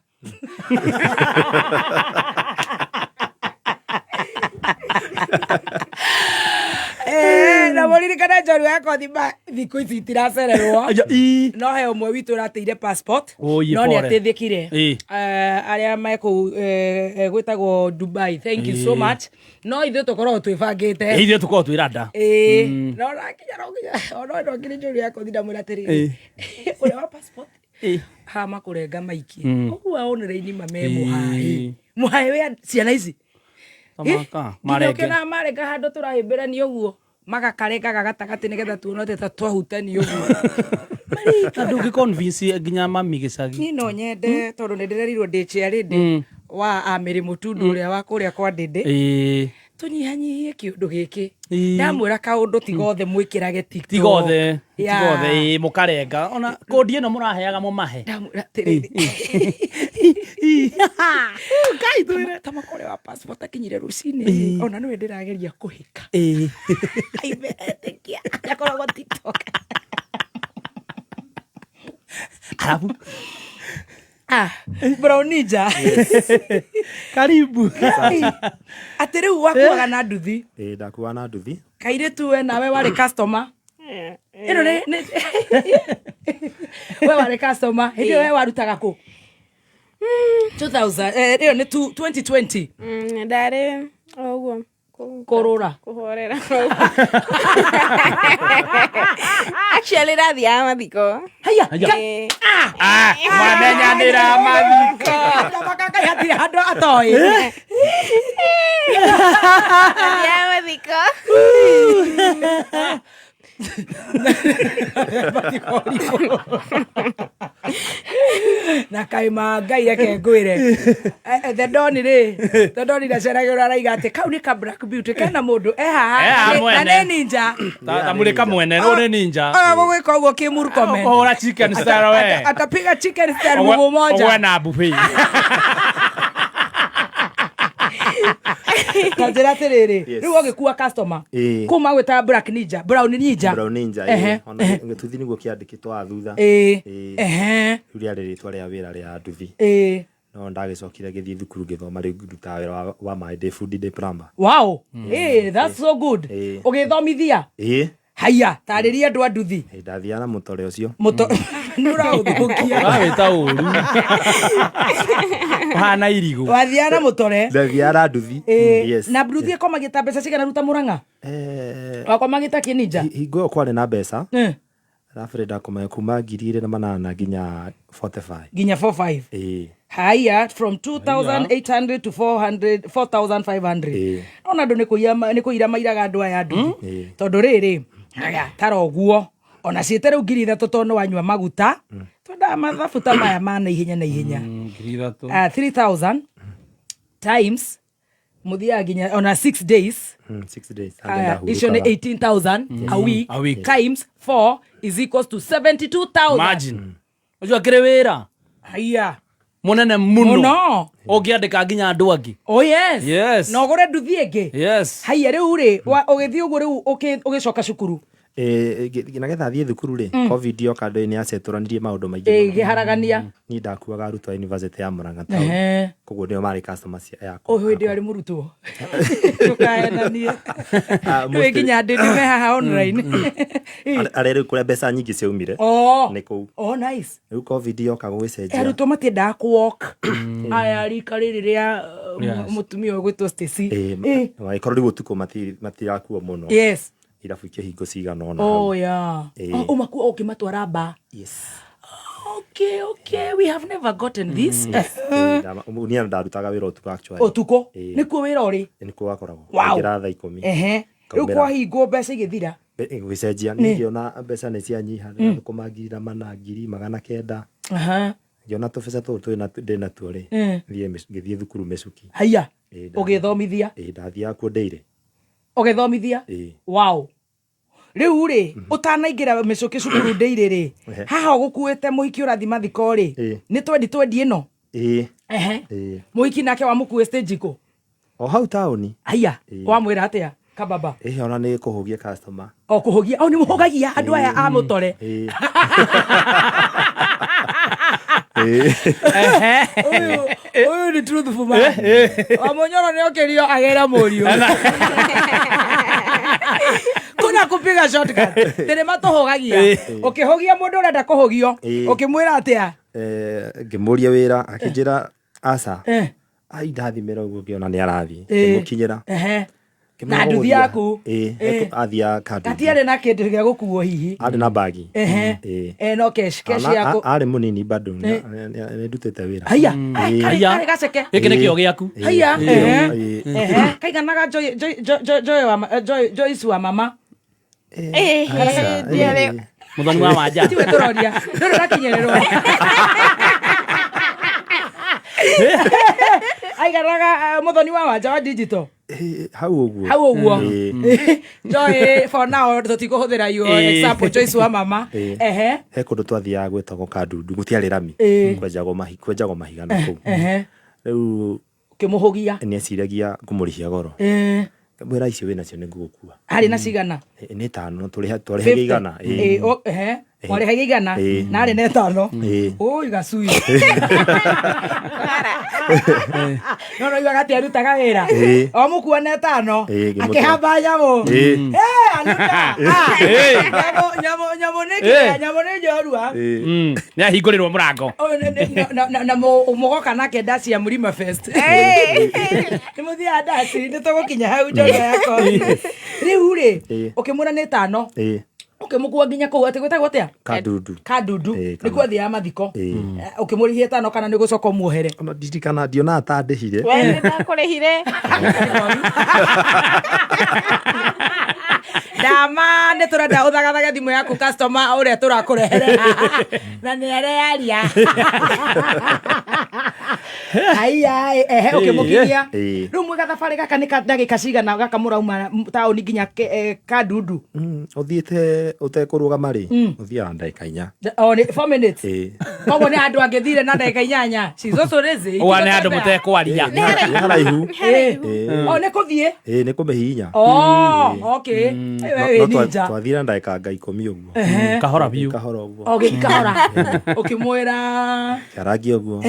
Eh, na mũririkane njorua yakwa thima thikũ ici itiracererwo Aya, ii. no he ũmwe witũ ũrateire passport Oi, no nĩ pole. ateithĩkire Ĩ. Eh, arĩa me kũu eh, eh, gwĩtagwo Dubai thank you so Ĩ. much no ithuĩ tũkoragwo twĩbangĩte Ithuĩ tũkoragwo twĩ rada. ĩĩ no nakinya no nginya ona no nginya njorua yakwa ndamwĩra atĩrĩrĩ ũrĩa wa passport Ĩ. ha makũrenga maikie ũguo aonere-inĩ mame mũhaĩ Ĩ. mũhaĩ wĩ ciana ici Tamaka, marenge. ũkĩona marenga handũ tũrahĩmbĩrania ũguo magakarengaga gatagatĩ nĩgetha tuone atĩ ta twahutania ũguo Na ndũngĩ convince nginya mami gĩcagi. niĩ no nyende tondũ nĩ ndĩrerirwo ndĩ chairlady wa amĩrĩ mũtundu ũrĩa wa kũrĩa kwa ndĩndĩ Ĩĩ. tũnyihanyihie kĩũndũ gĩkĩ Ĩĩ. ndamwĩra kaũndũ tiga othe mwĩkĩrage TikTok. Tiga othe. Yeah. Tiga othe ĩĩ mũkarenga. Ona kodi ĩno mũraheaga mũmahe. Ndamwĩra atĩrĩrĩ Ta makore wa passport akinyire rũcinĩ ona nĩwe ndĩrageria kũhĩka Ĩĩ. Aibe etĩkia akoragwo TikTok. Arabu. Ah, Brown Ninja. Karibu. Atĩ rĩu wakuaga na nduthi Ĩĩ, ndakuaga na nduthi. kairĩtu we nawe warĩ customer ĩno nĩ we warĩ customer hĩndĩ ĩyo we warutaga kũ 2000 eh, ĩyo nĩ 2020 Ndarĩ o ũguo kũrũra kũhorera actually ndathiaga mathiko haya Haya. Ĩĩ. Ah, mwamenyanĩra mathiko. Ngai hatirĩ handũ atoĩ Ndathiaga mathiko na kaima ngai reke ngwĩre the don rĩ the don ndaceragĩrwo araiga atĩ kau nĩ ka black beauty kena mũndũ e E haha haha na mwene. nĩ ninja Ta mũrĩka mwene, rĩu nĩ ninja. Oya gũgwĩka ũguo kĩmurkomen Kũhũra chicken style we. atapiga chicken style mguu Ũgwe moja na buffet. ta njĩra atĩrĩrĩ Yes. rĩu ũgĩkua customer Ĩĩ. kũu magwĩtaga black ninja brown ninja Brown Ninja. Ehe, Ĩĩ. Ona ehe. gĩtuthi nĩguo kĩandĩkĩtwo haha thutha. Ĩĩ. Ĩĩ. Ehe. Rĩu rĩarĩ rĩtwa rĩa wĩra rĩa nduthi. Ĩĩ. No ndagĩcokire ngĩthiĩ thukuru ngĩthoma rĩu ndutaga wĩra wa maĩ ndĩ bundi ndĩ plumber. Wow. Ĩĩ, that's so good. Ĩĩ. Ũgĩthomithia Ĩĩ. haya tarĩria andũ a nduthi Ĩĩ, ndathiaga na mũtore ũcio. mũto nĩ ũraũthũkia Ũrawĩta ũru. Ũhana irigũ. wathiaga na mũtore Ndathiaga na nduthi. Ĩĩ. Yes. na nduthi ĩkomagia ta mbeca cigana ruta mũrang'a Eh, wakomagia ta kĩninja hingo ĩyo kwarĩ na mbeca Eh, arabu ndakomaga kuma 2800 nginya 45. nginya 45 Ĩĩ. haya from 2800 to 400 4500 Ĩĩ. ona andũ nĩ kũira mairaga andũ aya nduthi Ĩĩ. tondũ rĩrĩ haya tara ũguo ona ciĩte rĩu 3000 tondũ nĩ wanyua maguta twendaga mathabu ta maya ma na ihenya na ihenya 3000. 3000 times mũthiaga nginya ona 6 days 6 days. Aya, icio nĩ 18000 a week, A week. times 4 is equals to 72000 Imagine. Ũcio akĩrĩ wĩra haya mũnene mũno. Mũno. Ũngĩandĩka nginya andũ angĩ. oh yes Yes. na ũgũre nduthi ĩngĩ Yes. haya rĩu rĩ ũgĩthiĩ ũguo rĩu ũgĩcoka cukuru Nagetha thiĩ thukuru rĩ covid yoka andũ nĩ yacetũranirie maũndũ maingĩ mũno. ĩgĩharagania Niĩ ndakuaga arutwo a university ya Murang'a town. Ehe. Koguo nĩo marĩ customers yakwa. o hĩndĩ ĩyo arĩ mũrutwo ndũkaenanie Ah, nĩwe mostly- nginya ndĩndĩ me haha online Arĩa rĩu kũrĩa mbeca nyingĩ ciaumire oh nĩ kũu. oh nice Rĩu covid yoka gũgĩcenjia. arutwo matiendaga kũwalk aya rika rĩrĩ rĩa Yes. mũtumia ũyũ gwĩtwo Stacy Ĩĩ, Ĩĩ. magĩkorwo rĩu ũtukũ matirakuo mũno. yes Irabu ikĩhingwo cigana ũna oh hau. yeah Ĩĩ. oh umakuo ũkĩmatwara ba Yes. okay okay we have never gotten this Ĩĩ, niĩ ndarutaga wĩra ũtukũ actually. ũtukũ Ĩĩ. nĩkuo wĩra ũrĩ Nĩkuo wakoragwo. Wow. Waingĩra thaa ikũmi. ehe rĩu Ngaumĩra. kwahingwo mbeca igĩthira Gũgĩcenjia ningĩona mbeca nĩ cianyiha thũkũma 4,900. Aha. Ngĩona tũbeca tũu ndĩ natuo rĩ, Eh. ngĩthiĩ thukuru Mĩcuki. Haiya. Ĩĩ, Ũgĩthomithia. Ĩĩ, ndathiaga kuo ndĩire. Ũgĩthomithia. Ĩĩ. Wow. Rĩu rĩ, ũtanaingĩra mĩcũkĩ cukuru ndĩirĩ rĩ, Ehe. haha ũgũkuĩte mũhiki ũrathi mathiko rĩ, Ĩĩ. nĩ twendi twendi ĩno. Ĩĩ. Ehe. Ĩĩ. Mũhiki nake wamũkuĩ stage kũ? O hau taũni. Haiya. Ĩĩ. Wamwĩra atĩa? Kababa. Ĩĩ, ona nĩ kũhũgia customer. O kũhũgia. O nĩ mũhũgagia andũ aya a mũtore. Ĩĩ. Ĩĩ. Ũyũ ũyũ nĩ truthful man. Wamũnyoro nĩ okĩrio agĩra mũriũ. Kuna kupiga shortcut. Tĩrĩ matũhũgagia. Ũkĩhũgia mũndũ ũrenda kũhũgio. Ĩĩ. Ũkĩmwĩra atĩa? Eh, ngĩmũria wĩra akĩnjĩra aca. Eh. Ai, ndathimĩra ũguo ngĩona nĩ arathiĩ. Ĩĩ. Ngĩmũkinyĩra. Ehe. Ngĩmwĩra Na nduthi gũthiĩ. yaku. Ĩĩ, Ĩĩ. athiaga Kandundu. Gatiarĩ na kĩndũ gĩa gũkuo hihi. Arĩ na bagi. Ehe. Ĩĩ. Eh, no cash, cash Ana- yaku. arĩ mũnini bado nĩ ndutĩte wĩra. Haiya. Ĩĩ. Haiya. Karĩ gaceke. Gĩkĩ nĩ kĩo gĩaku. Haiya. Ĩĩ. Ehe. Ĩĩ. Ehe. Kaiganaga Joy Joy Joy Joy wa Joyce wa mama. Eh, Aca, ndiarĩ- ĩĩ. Mũthoni wa wanja. Tiwe tũroria. Ndũrĩ ũrakinyĩrĩrwo. Aiganaga mũthoni wa wanja wa digital. Ĩĩ, hau ũguo. Hau ũguo. Ĩĩ. Joy for now tũtikũhũthĩra your Ĩĩ. example Joyce wa mama. Ĩĩ. Ehe. He kũndũ twathiaga gwĩtagwo Kandundu gũtiarĩ rami. Ĩĩ. Kwenjagwo mahiga na kũu. Ehe. Rĩu Ũkĩmũhũgia. nĩeciragia ngũmũrĩhia goro. Eh. Ngĩmwĩra icio wĩnacio nĩ ngũgũkua. Harĩ na cigana? Ĩĩ, nĩ tano twarĩhagia igana. Ĩĩ. Ĩĩ, ehe. Mwarĩhagia igana Ĩĩ. na arĩ na ĩtano. Ĩĩ. Ũi gacui. No no iugaga atĩ arutaga wĩra. Ĩĩ. O mũkua na ĩtano. Ĩĩ, ngĩmũtwara. Akĩhamba nyamũ. Ĩĩ. Eh, anuta. Ah. Nyamũ nyamũ nyamũ nĩ kĩrĩa, nyamũ nĩ njorua. Ĩĩ. Nĩ ahingũrĩrwo mũrango. Ũyũ na mũgoka nake ndaci ya Mlima Fest. Nĩ mũthiaga ndaci, nĩ tũgũkinya hau njorua yakwa. Rĩu rĩ, Ĩĩ. ũkĩmwĩra nĩ ĩtano. Ĩĩ. Ũkĩmũkua nginya kũu atĩ gwĩtagwo atĩa? Kandundu. Kandundu. Ĩĩ, Nĩkuo athiaga mathiko. Ĩĩ. Eh, Ũkĩmũrĩhia ĩtano kana nĩ gũcoka ũmuohere? Ona ndirikana ndionaga ta ndĩhire. We nĩ ndakũrĩhire. Ndama nĩ tũrenda ũthagathage thimũ yaku customer ũrĩa tũrakũrehere na nĩ arearia. Aiya, ehe ũkĩmũkinyia. Ĩĩ. Rĩu mwĩ gathabarĩ gaka nĩ ka ndagĩka cigana gaka mũrauma taũni nginya Kandundu? Ũthiĩte ũtekũrũgama rĩ, ũthiaga ndagĩka inya. O nĩ 4 minutes. Ĩĩ. Koguo nĩ andũ angĩthire na ndagĩka inyanya. She's also lazy. Ũguo nĩ andũ mũtekwaria. Nĩ haraihu. Ĩĩ. Ĩĩ. O nĩ kũthiĩ. Ĩĩ, nĩ kũmĩhihinya. Oh, okay. No Wewe wĩ ninja. twathire na ndagĩka nga ikũmi ũguo. Kahora biũ. Kahora ũguo. Ũgĩthiĩ kahora. Ũkĩmwĩra Kĩarangia ũguo.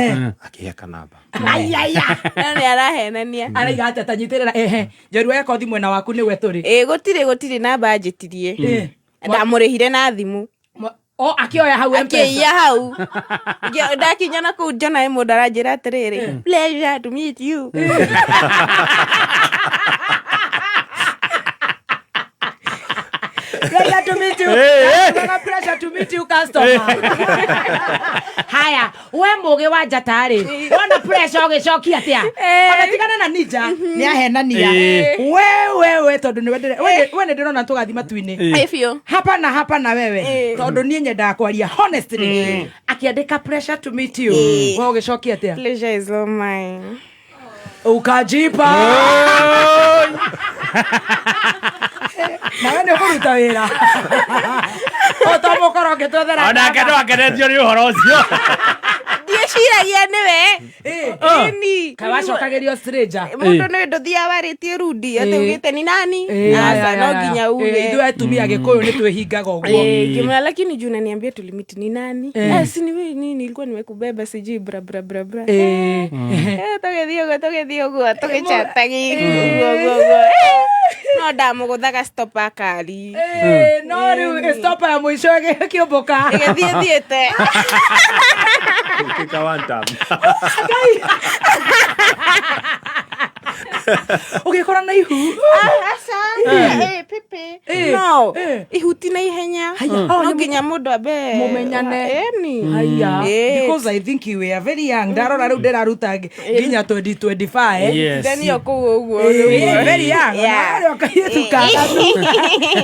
Akĩhe kanamba. aiaya. No nĩ arahenania. Araiga atĩa ta nyitĩrĩra ehe. Njorua ya kothi mwena waku nĩwe tũrĩ. Ĩĩ, gũtirĩ namba njĩtirie. Ĩĩ. Ndamũrĩhire na thimũ. O akĩoya hau M-Pesa. Akĩiya hau. Ndakinya na kũu njona he mũndũ aranjĩra atĩrĩrĩ, pleasure to meet you. Pleasure to meet you. Pleasure to meet you customer. Haya, we mũgĩ wa njata rĩ, wona pressure ũgĩcokia atĩa? Ona tigana na ninja, nĩ ahenania. We we we tondũ nĩwe we nĩ ndĩrona tũgathiĩ matu-inĩ. Ĩĩ biũ. Hapa na hapa na wewe tondũ niĩ nyendaga kwaria honestly. Akĩandĩka pressure to meet you. We ũgĩcokia atĩa? Pleasure is all mine. Ukajipa. Nawe nĩ ũkũruta wĩra. O to mũkoro ũngĩtwethera. Onake no akenetio nĩ ũhoro ũcio. Ndieciragia nĩwe. Ĩni. Kaĩ wacokagĩrio stranger. Mũndũ nĩ ndũthiaga warĩtie rudi atĩ ugĩte ni nani? Aya, Aca, no nginya uge. Ithuĩ atumia Gĩkũyũ nĩ twĩhingaga ũguo. Ngĩmwĩra lakini juu unaniambia tulimiti ni nani? Si ni wewe nini nilikuwa nimekubeba sijui bra bra bra bra. Tũgĩthiĩ ũguo tũgĩthiĩ ũguo tũgĩchatagi ũguo ũguo ũguo. No ndamũgũthaga stop akari. No rĩu stop ya mũico ĩgĩkĩũmbũka. Ĩgĩthiĩ thiĩte. Kika one time. Ũgĩkora na ihu. Aca. Pipi. No. Ihuti na ihenya. Haya, No oh, nĩ nginya mũndũ ambe Mũmenyane. Ĩni. Haya. Eh. Because I think you were very young. Ndarora rĩu ndĩraruta nginya 2025. Yes. Ndanio kũu ũguo. Eh, very young. Yeah. Ona ũrĩa kairĩtu kaganu.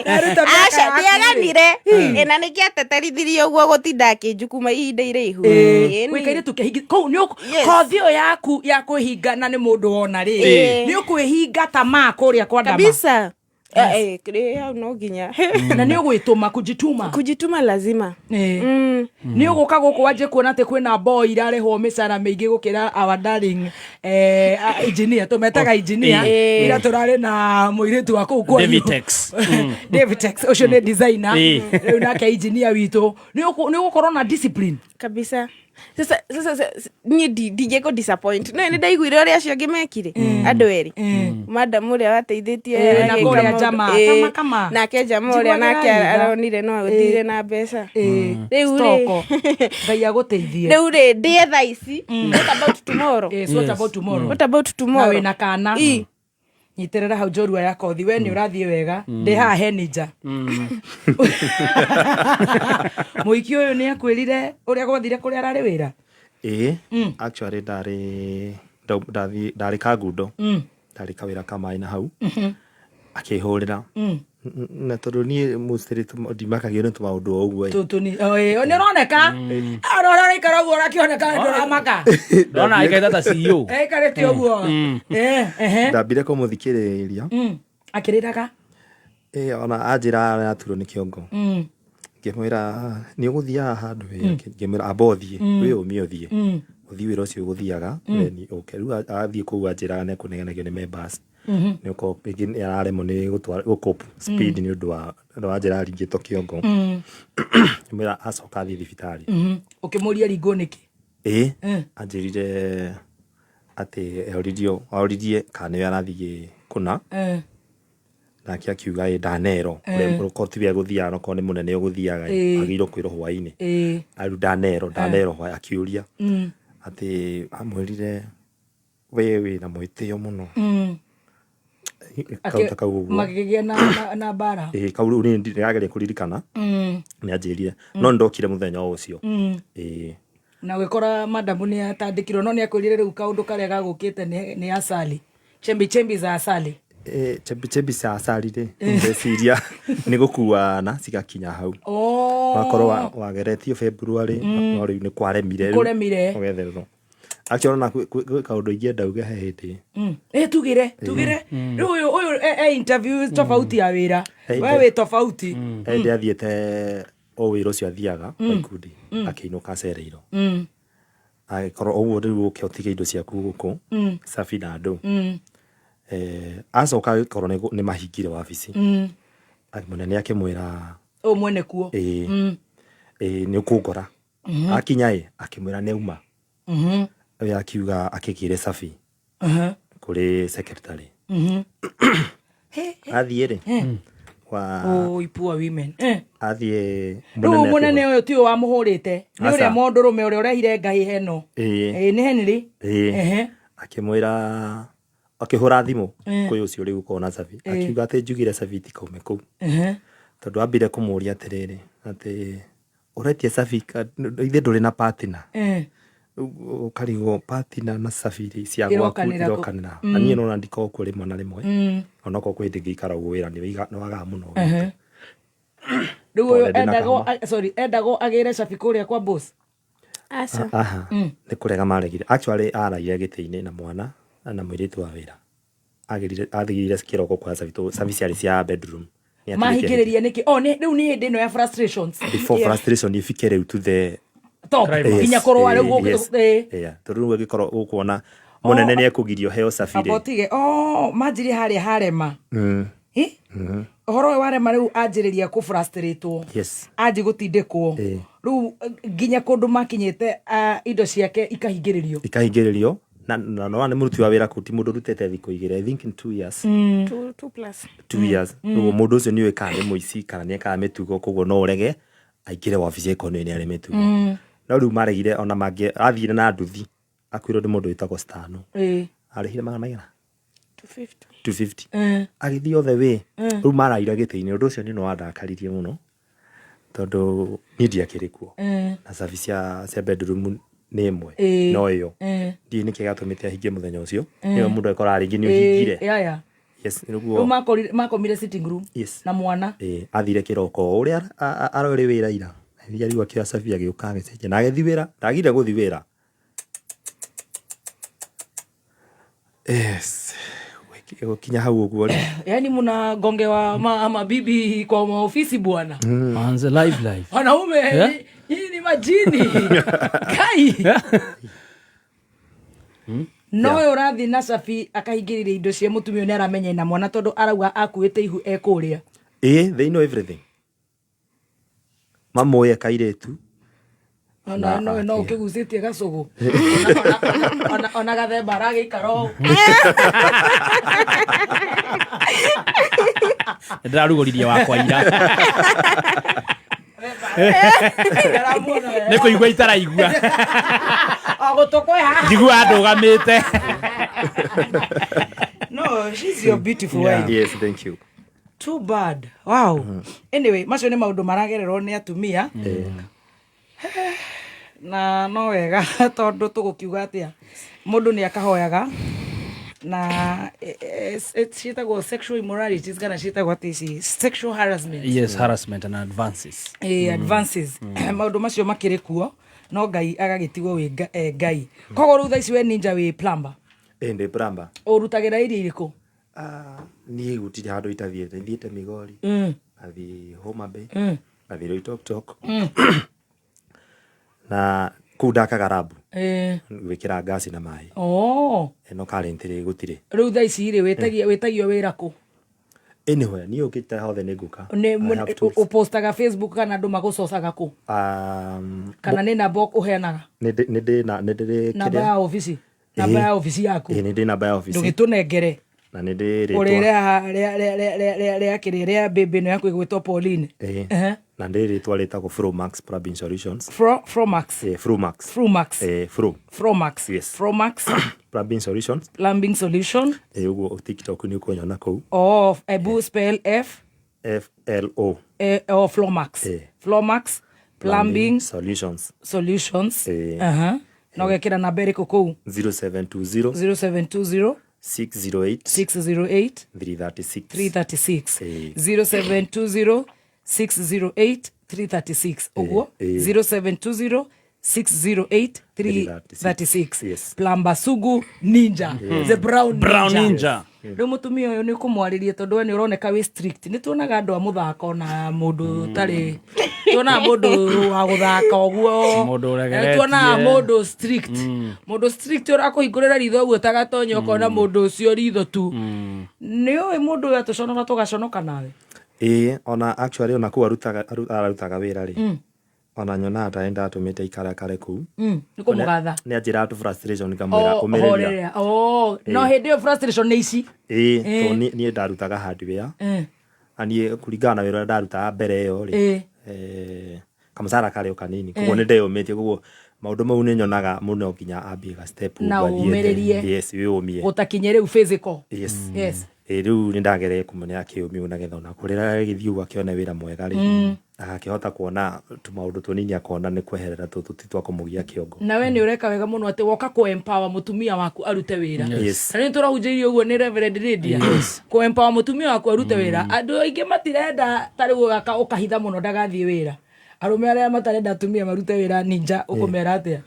Ndaruta mĩaka Aca, yaku rĩ. ndiaganire. Ĩ, na nĩkĩateterithirie ũguo gũtinda akĩnjukuma ihinda iraihu. Eh, Ĩni. wĩ kairĩtu kehingi kũu nĩ Yes. kothi ĩyo yaku ya kwĩhinga na nĩ mũndũ wona rĩ Eh. nĩ ũkwĩhinga tamaa kũrĩa kwa ndama Kabisa. Eh, eh, hau no nginya. Na nĩ ũgwĩtũma kujituma. Kujituma lazima. Eh. Mm. Nä å gå ka gå kå wanjie kuona atä kwä na boy irarĩhwo mĩcara mĩingĩ gũkĩra our darling engineer tũmetaga engineer. Eh. Ira tũrarĩ na mũirĩtu wa kũu kwanyu. Davitex. Davitex ũcio nĩ designer. Eh. Rĩu nake engineer witũ nĩ ũgũkorwo na discipline. Kabisa. Sasa niĩ ndingĩkũ disappoint. No nĩ ndaiguire ũrĩa acio angĩ mekire andũ erĩ, madam ũrĩa wateithĩtie Eh, na agĩka kũrĩa maũndũ. jamaa, Eh, kama kama. Nake jama ũrĩa nake Njiguagĩra itha. aronire no ũthire na mbeca. Eh, Rĩu rĩ stoko. Ngai agũteithie. Rĩu rĩ, ndĩe thaa ici, what about tomorrow? Eh, so what about tomorrow? What about Na tomorrow? wĩna kana. Ĩ. Nyitĩrĩra hau njorua ya kothi, we nĩ ũrathiĩ wega, ndĩ haha henija. Mũiki ũyũ nĩ akwĩrire ũrĩa gwathire kũrĩa ararĩ wĩra? Ĩĩ, actually ndarĩ ndarĩ kangundo, ndarĩ kawĩra ka maĩ na hau akĩhũrĩra. Na tondũ niĩ mostly ndimakagio nĩ tũmaũndũ o ũguo ĩ. Tũtũ nĩ ũroneka ona ũrĩa ũraikara ũguo ũrakĩoneka ndũramaka. Ndona aikaita ta CEO. Aikarĩte ũguo. Eh, ehe. Ndambire kũmũthikĩrĩria. Akĩrĩraga. Ĩ, ona anjĩra araturwo nĩ kĩongo, ngĩmwĩra nĩ ũgũthiaga handũ ĩ, ngĩmwĩra amba ũthiĩ wĩ ũmie ũthiĩ ũthiĩ wĩra ũcio ũgũthiaga, then ũke. Rĩu athiĩ kũu anjĩraga nĩ ekũnegenagio nĩ members, nĩ ũkorwo rĩngĩ nĩ araremwo nĩ gũcope speed nĩ ũndũ wa ũndũ wa njĩra aringĩtwo kĩongo. Ngĩmwĩra acoka athiĩ thibitarĩ. Ũkĩmũria ringwo nĩkĩ? Ĩ, anjĩrire atĩ oririo oririe kana nĩwe arathiĩ kũna. Nake akiuga ĩ ndanero ũrĩa tiwe egũthiaga, nokorwo nĩ mũnene ũgũthiaga Ĩ. agĩrĩirwo kwĩrwo hwainĩ. Arĩu ndanero hwaĩ akiũria atĩ amwĩrire we wĩna mwĩtĩo mũno. Kau ta kau ũguo. Magĩgĩa na mbara. Ĩ, kau rĩu niĩ ndĩrageria kũririkana nĩ anjĩrire no nĩndokire mũthenya o ũcio. Ĩ. Na ũgĩkora madamu nĩ atandĩkirwo, no nĩ akwĩrire rĩu kaũndũ karĩa gagũkĩte nĩ asali, chembi chembi za asali. Ĩ, chembi chembi cia acari rĩ, ndeciria nĩ gũkuana cigakinya hau. Oh. Wakorwo wageretio February, no rĩu nĩ kwaremire rĩu Kũremire. ũgethererwo. Actually ona kwĩ kaũndũ ingĩenda uge he hĩndĩ. Ĩ, tugire tugire rĩu ũyũ e interview tofauti ya wĩra. Eh, We wĩ tofauti. He hĩndĩ athiĩte o wĩra ũcio athiaga wa ikundi, akĩinũka acereirwo, agĩkorwo ũguo rĩu ũke ũtige indo ciaku gũkũ cabi na andũ. Acoka agĩkorwo nĩ mahingire wabici. Mũnene akĩmwĩra Ũyũ mwene kuo. Ĩĩ ĩĩ, nĩ ũkũngora akinya ĩ, akĩmwĩra nĩ auma. Ũyũ akiuga akĩgĩre cabi kũrĩ secretary athiĩ rĩ wa Oi, poor women. Athiĩ Rĩu mũnene akĩmwĩra- ũyũ tiũ wamũhũrĩte, nĩ Aca. ũrĩa mũndũrũme ũrĩa ũrehire ngai heno. Ĩĩ. Ĩĩ, nĩ Henry. Ĩĩ. Ehe. Akĩmwĩra akĩhũra thimũ kwĩ ũcio rĩu ũkorwo na cabi, akiuga atĩ njugire cabi itikaume kũu. Tondũ ambire kũmũria atĩrĩrĩ, atĩ ũretia cabi ithe ndũrĩ na partner? Rĩu ũkarigwo partner na cabi rĩ cia gwaku Irokanĩra kũ? irokanĩra. Na niĩ nona ndikoragwo kuo rĩmwe na rĩmwe, onokorwo kwĩ hĩndĩ ngĩikara ũguo wĩra nĩ wagaga mũno. Rĩu ũyũ Pole, ndĩna endagwo kahoma. Sorry, endagwo agĩre cabi kũrĩa kwa boss. Aca. Aha, nĩ kũrega maregire. Actually araire gĩtĩ-inĩ na mwana na mũirĩtu wa wĩra. Agĩrire athire kĩroko kuoya cabi tondũ cabi ciarĩ cia bedroom. Nĩ atigĩte. Mahingĩrĩria nĩkĩ? Oh, rĩu nĩ hĩndĩ ĩno ya frustrations. Before frustration ifike rĩu to the Top. Climax. Nginya kũrũa rĩu Yes. Yeah. Tondũ rĩu angĩkorwo ũkuona mũnene nĩ ekũgirio heo cabi rĩ. Abotige oh manjirie harĩa harema. Ĩ? Ũhoro ũyũ warema rĩu anjĩrĩria kũ frustratewo. Yes. Anji gũtindĩkwo. Rĩu nginya kũndũ makinyĩte, indo ciake ikahingĩrĩrio. Ikahingĩrĩrio na no nĩ mũruti wa wĩra kũu, ti mũndũ ũrutĩte thikũ igĩrĩ, I think in 2 years. Two plus. 2 years. Rĩu mũndũ ũcio nĩ ũĩ kana nĩ mũici kana nĩ ekaga mĩtugo, koguo no ũrege aingĩre wabici ĩkorwo nĩ arĩ mĩtugo. No rĩu maregire ona mangĩ athire na nduthi akuirwo nĩ mũndũ wĩtagwo Stano. Arĩhire magana maigana? 250. 250 Eh. Agĩthiĩ othe wĩ rĩu maraira gĩtĩ-inĩ. Ũndũ ũcio nĩ wandakaririe mũno tondũ niĩ ndiakĩrĩ kuo na cabi cia bedroom nĩ ĩmwe no ĩyo ndiũĩ nĩkĩ gatũmĩte ahingie mũthenya ũcio. Nĩwe mũndũ ekoraga rĩngĩ nĩ ũhingire. Yaya. Yes. Rĩu Nĩguo. makomire sitting room Yes. na mwana. Ĩĩ, athire kĩroko o ũrĩa arorĩ wĩra ira, agĩthiĩ rĩu akĩoya cabi agĩũka agĩcenjia na agĩthiĩ wĩra. Ndagire gũthiĩ wĩra. Yes, gũkinya hau ũguo rĩ. Yaani mnagongewa mabibi kwa maofisi bwana. Manze, live life. Wanaume, Yeah. hii ni majini kai. No ũyũ ũrathiĩ na cabi akahingĩrĩria indo cia mũtumia ũyũ nĩ aramenya ena mwana tondũ arauga akuĩte ihu ekũrĩa. Ĩĩ, they know everything. Mamũĩ kairĩtu. Ona no ũkĩgucĩtie gacũgũ. Ona gathemba aragĩikara ũũ. Ndĩrarugũririe wakwa ira. Aramuona wega. Nĩ kũigua itaraigua. O gũtũ kwĩ haha. Njiguaga ndũgamĩte. No, she's your beautiful wife. Yes, thank you. Too bad. Wow. Anyway, macio nĩ maũndũ maragererwo nĩ atumia. Na no wega tondũ tũgũkiuga atĩa, mũndũ nĩ akahoyaga na ciĩtagwo sexual immoralities kana ciĩtagwo atĩ ici sexual harassment. Yes, harassment and advances. Advances, maũndũ macio makĩrĩ kuo no Ngai agagĩtigwo wĩ Ngai. Koguo rĩu thaa ici we ninja wĩ plumber? Ĩĩ, ndĩ plumber. Ũrutagĩra irio irĩkũ? Ah, niĩ gũtirĩ handũ itathiĩte. Thiĩte Migori, ngathiĩ Homa Bay, ngathiĩ Loitoktok na kũu ndakaga rabu gwĩkĩra ngasi na maĩ. Oh. No currently gũtirĩ. Rĩu thaa ici rĩ wĩtagio wĩra kũ? Anywhere niĩ ũkĩte hothe nĩ ngũka. Nĩ- I have tools. Ũpostaga Facebook kana andũ magũcocaga kũ? Kana nĩ namba ũheanaga? Nĩ ndĩ na nĩ ndĩrĩ Namba ya obici? Namba ya obici yaku? Ĩĩ, nĩ ndĩ namba ya obici. Ndũgĩtũnengere. Na nĩ ndĩ rĩtwa. Ũrĩ rĩa kĩrĩa rĩa mbĩmbĩ ĩno yaku ĩgwĩtwo Pauline. Ĩĩ. Ehe. Na ndĩ rĩtwa rĩtagwo Fromax Plumbing Solutions. Fromax. Ĩĩ, Fromax. Fromax. Ĩĩ, Fro. Fromax. Yes. Fromax Plumbing Solutions. Plumbing Solution. Ĩĩ, ũguo TikTok nĩ ũkũnyona kũu. Oh, ebu spell F F L O. Oh, Flomax. Eh. Flomax Plumbing Solutions. Solutions. Eh. Aha. Na ũgekĩra namba ĩrĩkũ kũu? 0720 0720 608 608 336. 336. Eh. 0720 608 336 ũguo. Eh. 0720 608 336. Yes. Plumber Sugu Ninja, the brown Brown ninja. Rĩu mũtumia ũyũ nĩ ũkũmwarĩria tondũ we nĩ ũroneka wĩ strict. Nĩ tuonaga andũ a mũthako na mũndũ ũtarĩ, tuonaga mũndũ wa gũthaka ũguo. Mũndũ ũregeretie. Tuonaga mũndũ strict, mũndũ strict ũrakũhingũrĩra ritho ũguo tagatonya ũkona mũndũ ũcio ritho tu. Nĩ ũĩ mũndũ ũyũ atũconora tũgaconoka nawe. Ĩĩ, ona actually ona kũu arutaga wĩra rĩ, ona nyonaga tarĩ ndatũmĩte ikarakare kũu. Nĩ kũmũgatha. Nĩ anjĩraga tu frustration ngamwĩra Oh, ũmĩrĩria. horera. Oh, no hĩndĩ ĩyo frustration nĩ ici. Ĩĩ, tondũ niĩ ndarutaga hardware na niĩ kũringana na wĩra ũrĩa ndarutaga mbere ĩyo rĩ, kamũcara karĩ o kanini, koguo nĩ ndeyũmĩtie. Koguo maũndũ mau nĩ nyonaga mũno nginya ambie ga step Na ũguo athiĩte. ũmĩrĩrie. Yes, wĩyũmie. Gũtakinye rĩu physical. Yes. Yes. Ĩ, rĩu nĩ ndagereire kũmũnea akĩũmia nĩgetha ona kũrĩa agĩthiĩ ũguo akĩone wĩra mwega rĩ, agakĩhota kuona tũmaũndũ tũnini akona nĩ kweherera tũtũ ti twa kũmũgia kĩongo. Na we nĩ ũreka wega mũno atĩ woka kũ empower mũtumia waku arute wĩra. Yes. Na nĩ tũrahunjĩirio ũguo nĩ Reverend Lydia, kũ empower mũtumia waku arute wĩra. Andũ aingĩ matirenda ta rĩu ũkahitha mũno ndagathiĩ wĩra. Arũme arĩa matarenda atumia marute wĩra, ninja ũkũmera atĩa?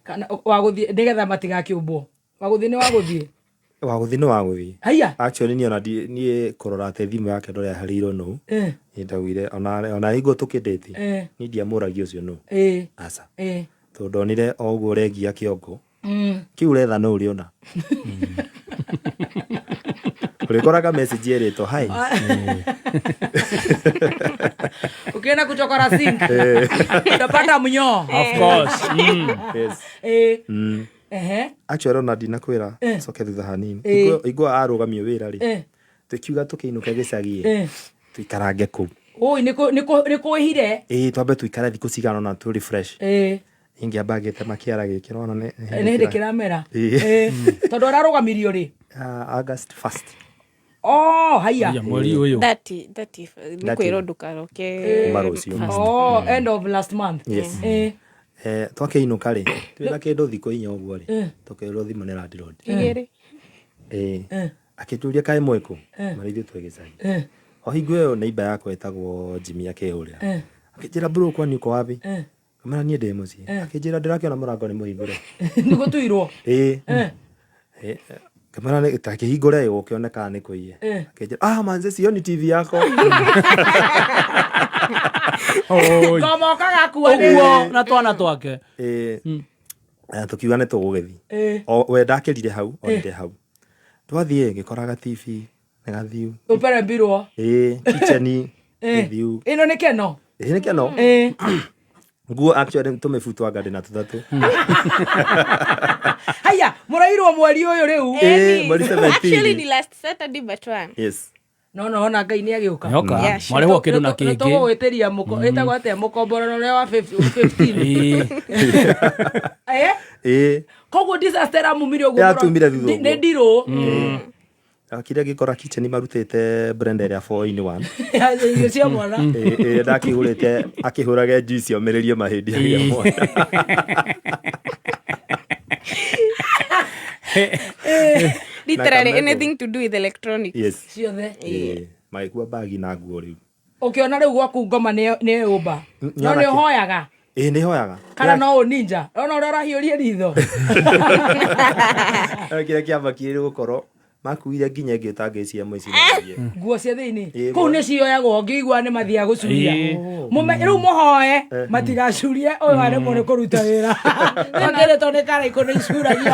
Kana wagũthiĩ nĩgetha matigakĩũmbwo, wagũthiĩ nĩ wagũthiĩ. Wagũthiĩ nĩ wagũthiĩ. Haiya. Actually niĩ ona niĩ kũrora atĩ thimũ yake ndũrĩa yehereirwo nũ, niĩ ndaugire ona hingo tũkĩndĩti, niĩ ndiamũragia ũcio nũ. Aca, tondũ ndonire o ũguo ũrengia kĩongo kĩu ũretha nũ ũrĩona ũrĩkoraga message ĩrĩtwo hi. Ukienda kuchokora sink utapata mnyoo. Of course. Yes. Ehe. Actually ona ndinakwĩra coke thutha hanini. Igua arũgamio wĩra rĩ, tũkiuga tũkĩinũke gĩcagi tũikarange kũu. Oi, nĩ kwĩhire. Ĩĩ, twambe tũikare thikũ cigana ũna tũ refresh. Ingĩamba ngĩtema kĩara gĩkĩ nona nĩ Nĩ hĩndĩ kĩramera. Ĩĩ. Tondũ ararũgamirio rĩ? August 1st. Oh, haiya. Haiya, mweri ũyũ. 30 nĩ kwĩrwo ndũkaroke. Kuma rũciũ. Oh, end of last month. Yes. Twakĩinũka rĩ, twĩna kĩndũ thikũ 4 ũguo rĩ, tũkĩhũrĩrwo thimũ nĩ landlord. Igĩrĩ. Ĩĩ. Akĩtũria kaĩ mwĩkũ? Mara ithuĩ twĩ gĩcagi. O hingo ĩyo neighbor yakwa ĩtagwo Jimmy akĩhũrĩra. Akĩnjĩra, bro, kwani uko wapi? Ngamwĩra niĩ ndĩ mũciĩ. Akĩnjĩra ndĩrakĩona mũrango nĩ mũhingũre. Nĩ gũtuirwo. Ĩĩ. Ngamwĩra ta kĩhingũre ũkĩone kana nĩ kũiye. Akĩnjĩra, ah, manze sioni TV yako. Oi. Ngoma ũkagakua Ũguo na twana twake. Ĩĩ. Tũkiuga nĩ tũgũgĩthiĩ. O we ndakĩrire hau, onire hau. Twathiĩ ngĩkoraga TV nĩ gathiu. Ũpere mbirwo. Ĩĩ, kitchen gĩthiu. Ĩno nĩ keno. Ĩĩ nĩ keno. Nguo actually tũmĩbuto anga ndĩna tũtatũ. Haiya, mũrairwo mweri ũyũ rĩu. Ĩĩ, mweri Actually 17. ni last Saturday but one. Yes. No no ona Ngai nĩ agĩũka. Nĩoka. Yeah, sure. Mwarĩhwo kĩndũ na kĩngĩ. Tũgũgwĩtĩria mũko ĩtagwo atĩa mũkomborano ũrĩa wa 15. Ĩĩ. Ĩĩ. Koguo disaster ĩramumire ũguo. Yatumire thutha Nĩ ũguo. ndirũ. Akire ngĩkora kitchen marutĩte blender ĩrĩa 4 in 1. Irio cia mwana. Ĩĩ, ĩrĩa ndakĩgũrĩte akĩhũrage juice omĩrĩrie mahĩndĩ agĩa mwana. Literally Na kameko. anything to do with electronics. Yes. Ciothe. Ĩĩ, magĩkua bagi na nguo rĩu. Ũkĩona rĩu gwaku ngoma nĩ yũmba. No nĩ nĩona kĩ- ũhoyaga. Ĩĩ nĩ hoyaga. Kana no ũninja. Ona ũrĩa ũrahiũria ritho. Kĩrĩa kĩamakire nĩ gũkorwo makuire nginya ĩngĩ ũtangĩciria mũici nĩaiye. Nguo cia thĩinĩ. Ĩĩ, Kũu nĩ cioyagwo ngĩigua nĩ mathiaga gũcuria. Rĩu mũhoe matigacurie ũyũ aremwo nĩ kũruta wĩra. Twakĩrĩtwo nĩ karaikũ nĩ icuragio.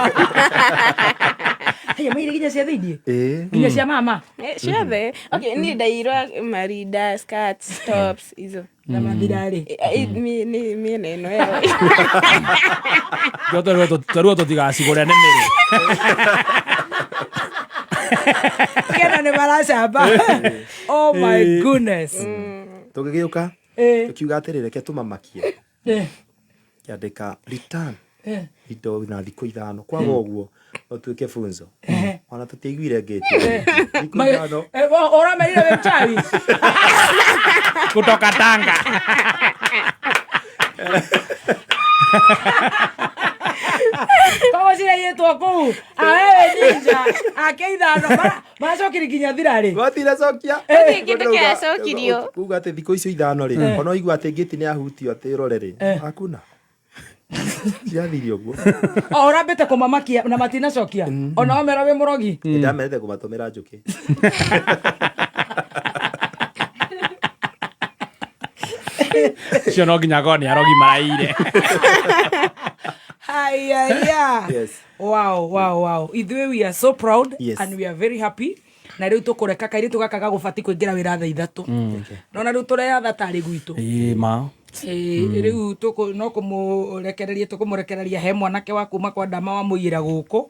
Haiya maire nginya cia thĩinĩ. Ĩĩ. Nginya cia mama. Ciothe. Okay, niĩ ndairwo marinda, skirts, tops hizo. Na mathirarĩ. Mĩena ĩno ĩyo. Kĩo twerwo tũtigacigũre nĩ mĩrĩ. Kena nĩ maracamba. Oh my goodness. Tũgĩgĩũka tũkiuga atĩrĩ reke tũmamakie. Kĩandĩka return indo na thikũ 5 kwaga ũguo no tuĩke funzo. Ona tũtiaiguire ngĩti. Thikũ 5. Ũramerire wĩ mchawi. Kutoka Tanga. Koguo ciraiyĩtwo kũu. Awewe ninja. Ake 5. Maracokire nginya thirarĩ. Matiracokia. Gũtirĩ kĩndũ kĩracokirio. Kuga atĩ thikũ icio 5 rĩ, ona ũigua atĩ ngĩti nĩ yahutio atĩ ũrore rĩ, hakuna. Ciathirie ũguo. O ũrambĩte kũmamakia na matinacokia. Ona wamera wĩ mũrogi. Ndamerete kũmatũmĩra njũkĩ. Cio no nginya akorwo nĩ arogi maraire. Haiya. Yes. Wow, wow, wow. Ithuĩ we are so proud Yes. and we are very happy. Na rĩu tũkũreka kairĩtu gaka gagũbati kũingĩra wĩra thaa 3. Nona rĩu tũreyatha tarĩ gwitũ. Ĩĩ ma. Rĩu no kũmũrekereria tũkũmũrekereria he mwanake wa kuma kwa ndama wamũiyĩra gũkũ.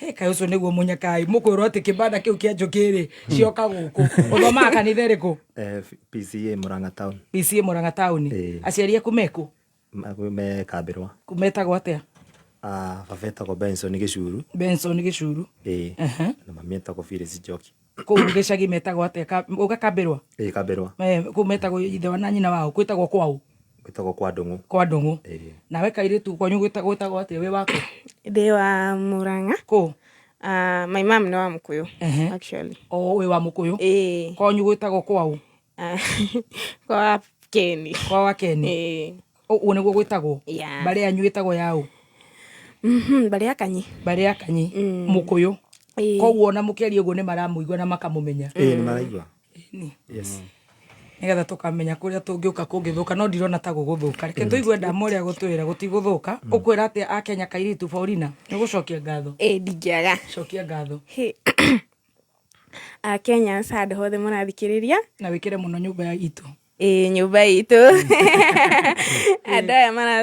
Hĩ, kaĩ ũcio nĩguo mũnyakai. Mũkwĩrwo atĩ kĩbanda kĩu kĩa njũkĩ rĩ, cioka gũkũ. Ũthomaga kanitha ĩrĩkũ? PCA Murang'a town. PCA Murang'a town. Ĩĩ. Aciari aku mekũ? Me Kambĩrwa. Metagwo atĩa? Baba etagwo Benson Gĩcuru. Benson Gĩcuru. Ĩĩ. Na mami etagwo Phyllis Njoki. Kũu gĩcagi metagwo atĩa? Ũga Kambĩrwa? Ĩĩ Kambĩrwa. Kũu metagwo ithe wa na nyina wao. Gwĩtagwo kwaũ? Gwĩtagwo kwa Ndũng'ũ. Kwa Ndũng'ũ. Ĩĩ. Nawe kairĩtu kwanyu gwĩtagwo atĩa wĩ waku? Ndĩ wa Murang'a. Kũ? My mom nĩ wa Mũkũyũ actually. O wĩ wa Mũkũyũ? Ĩĩ. Kwanyu gwĩtagwo kwaũ? Kwa Keni. Kwa wa Keni. Ĩĩ. Ũguo nĩguo gwĩtagwo? Yeah. Mbarĩ yanyu ĩtagwo yaũ? Mbarĩ ya Kanyi. Mbarĩ ya Kanyi. Mũkũyũ. Ĩĩ. Koguo ona mũkĩaria ũguo nĩ maramũigua na makamũmenya. Ĩĩ nĩ maraigua. Yes. Nĩgetha tũkamenya kũrĩa tũngĩũka kũngĩthũka no ndirona ta gũgũthũka. Reke tũigue ndama ũrĩa gũtwĩra gũtigũthũka. Ũkwĩra atĩa Akenya kairĩtu Paulina? Nĩ gũcokia ngatho. Ĩĩ ndingĩaga. Cokia ngatho. Hĩ. Akenya handũ hothe mũrathikĩrĩria. Na wĩkĩre mũno nyũmba ya itũ. Ĩĩ nyũmba itũ. Andũ aya mara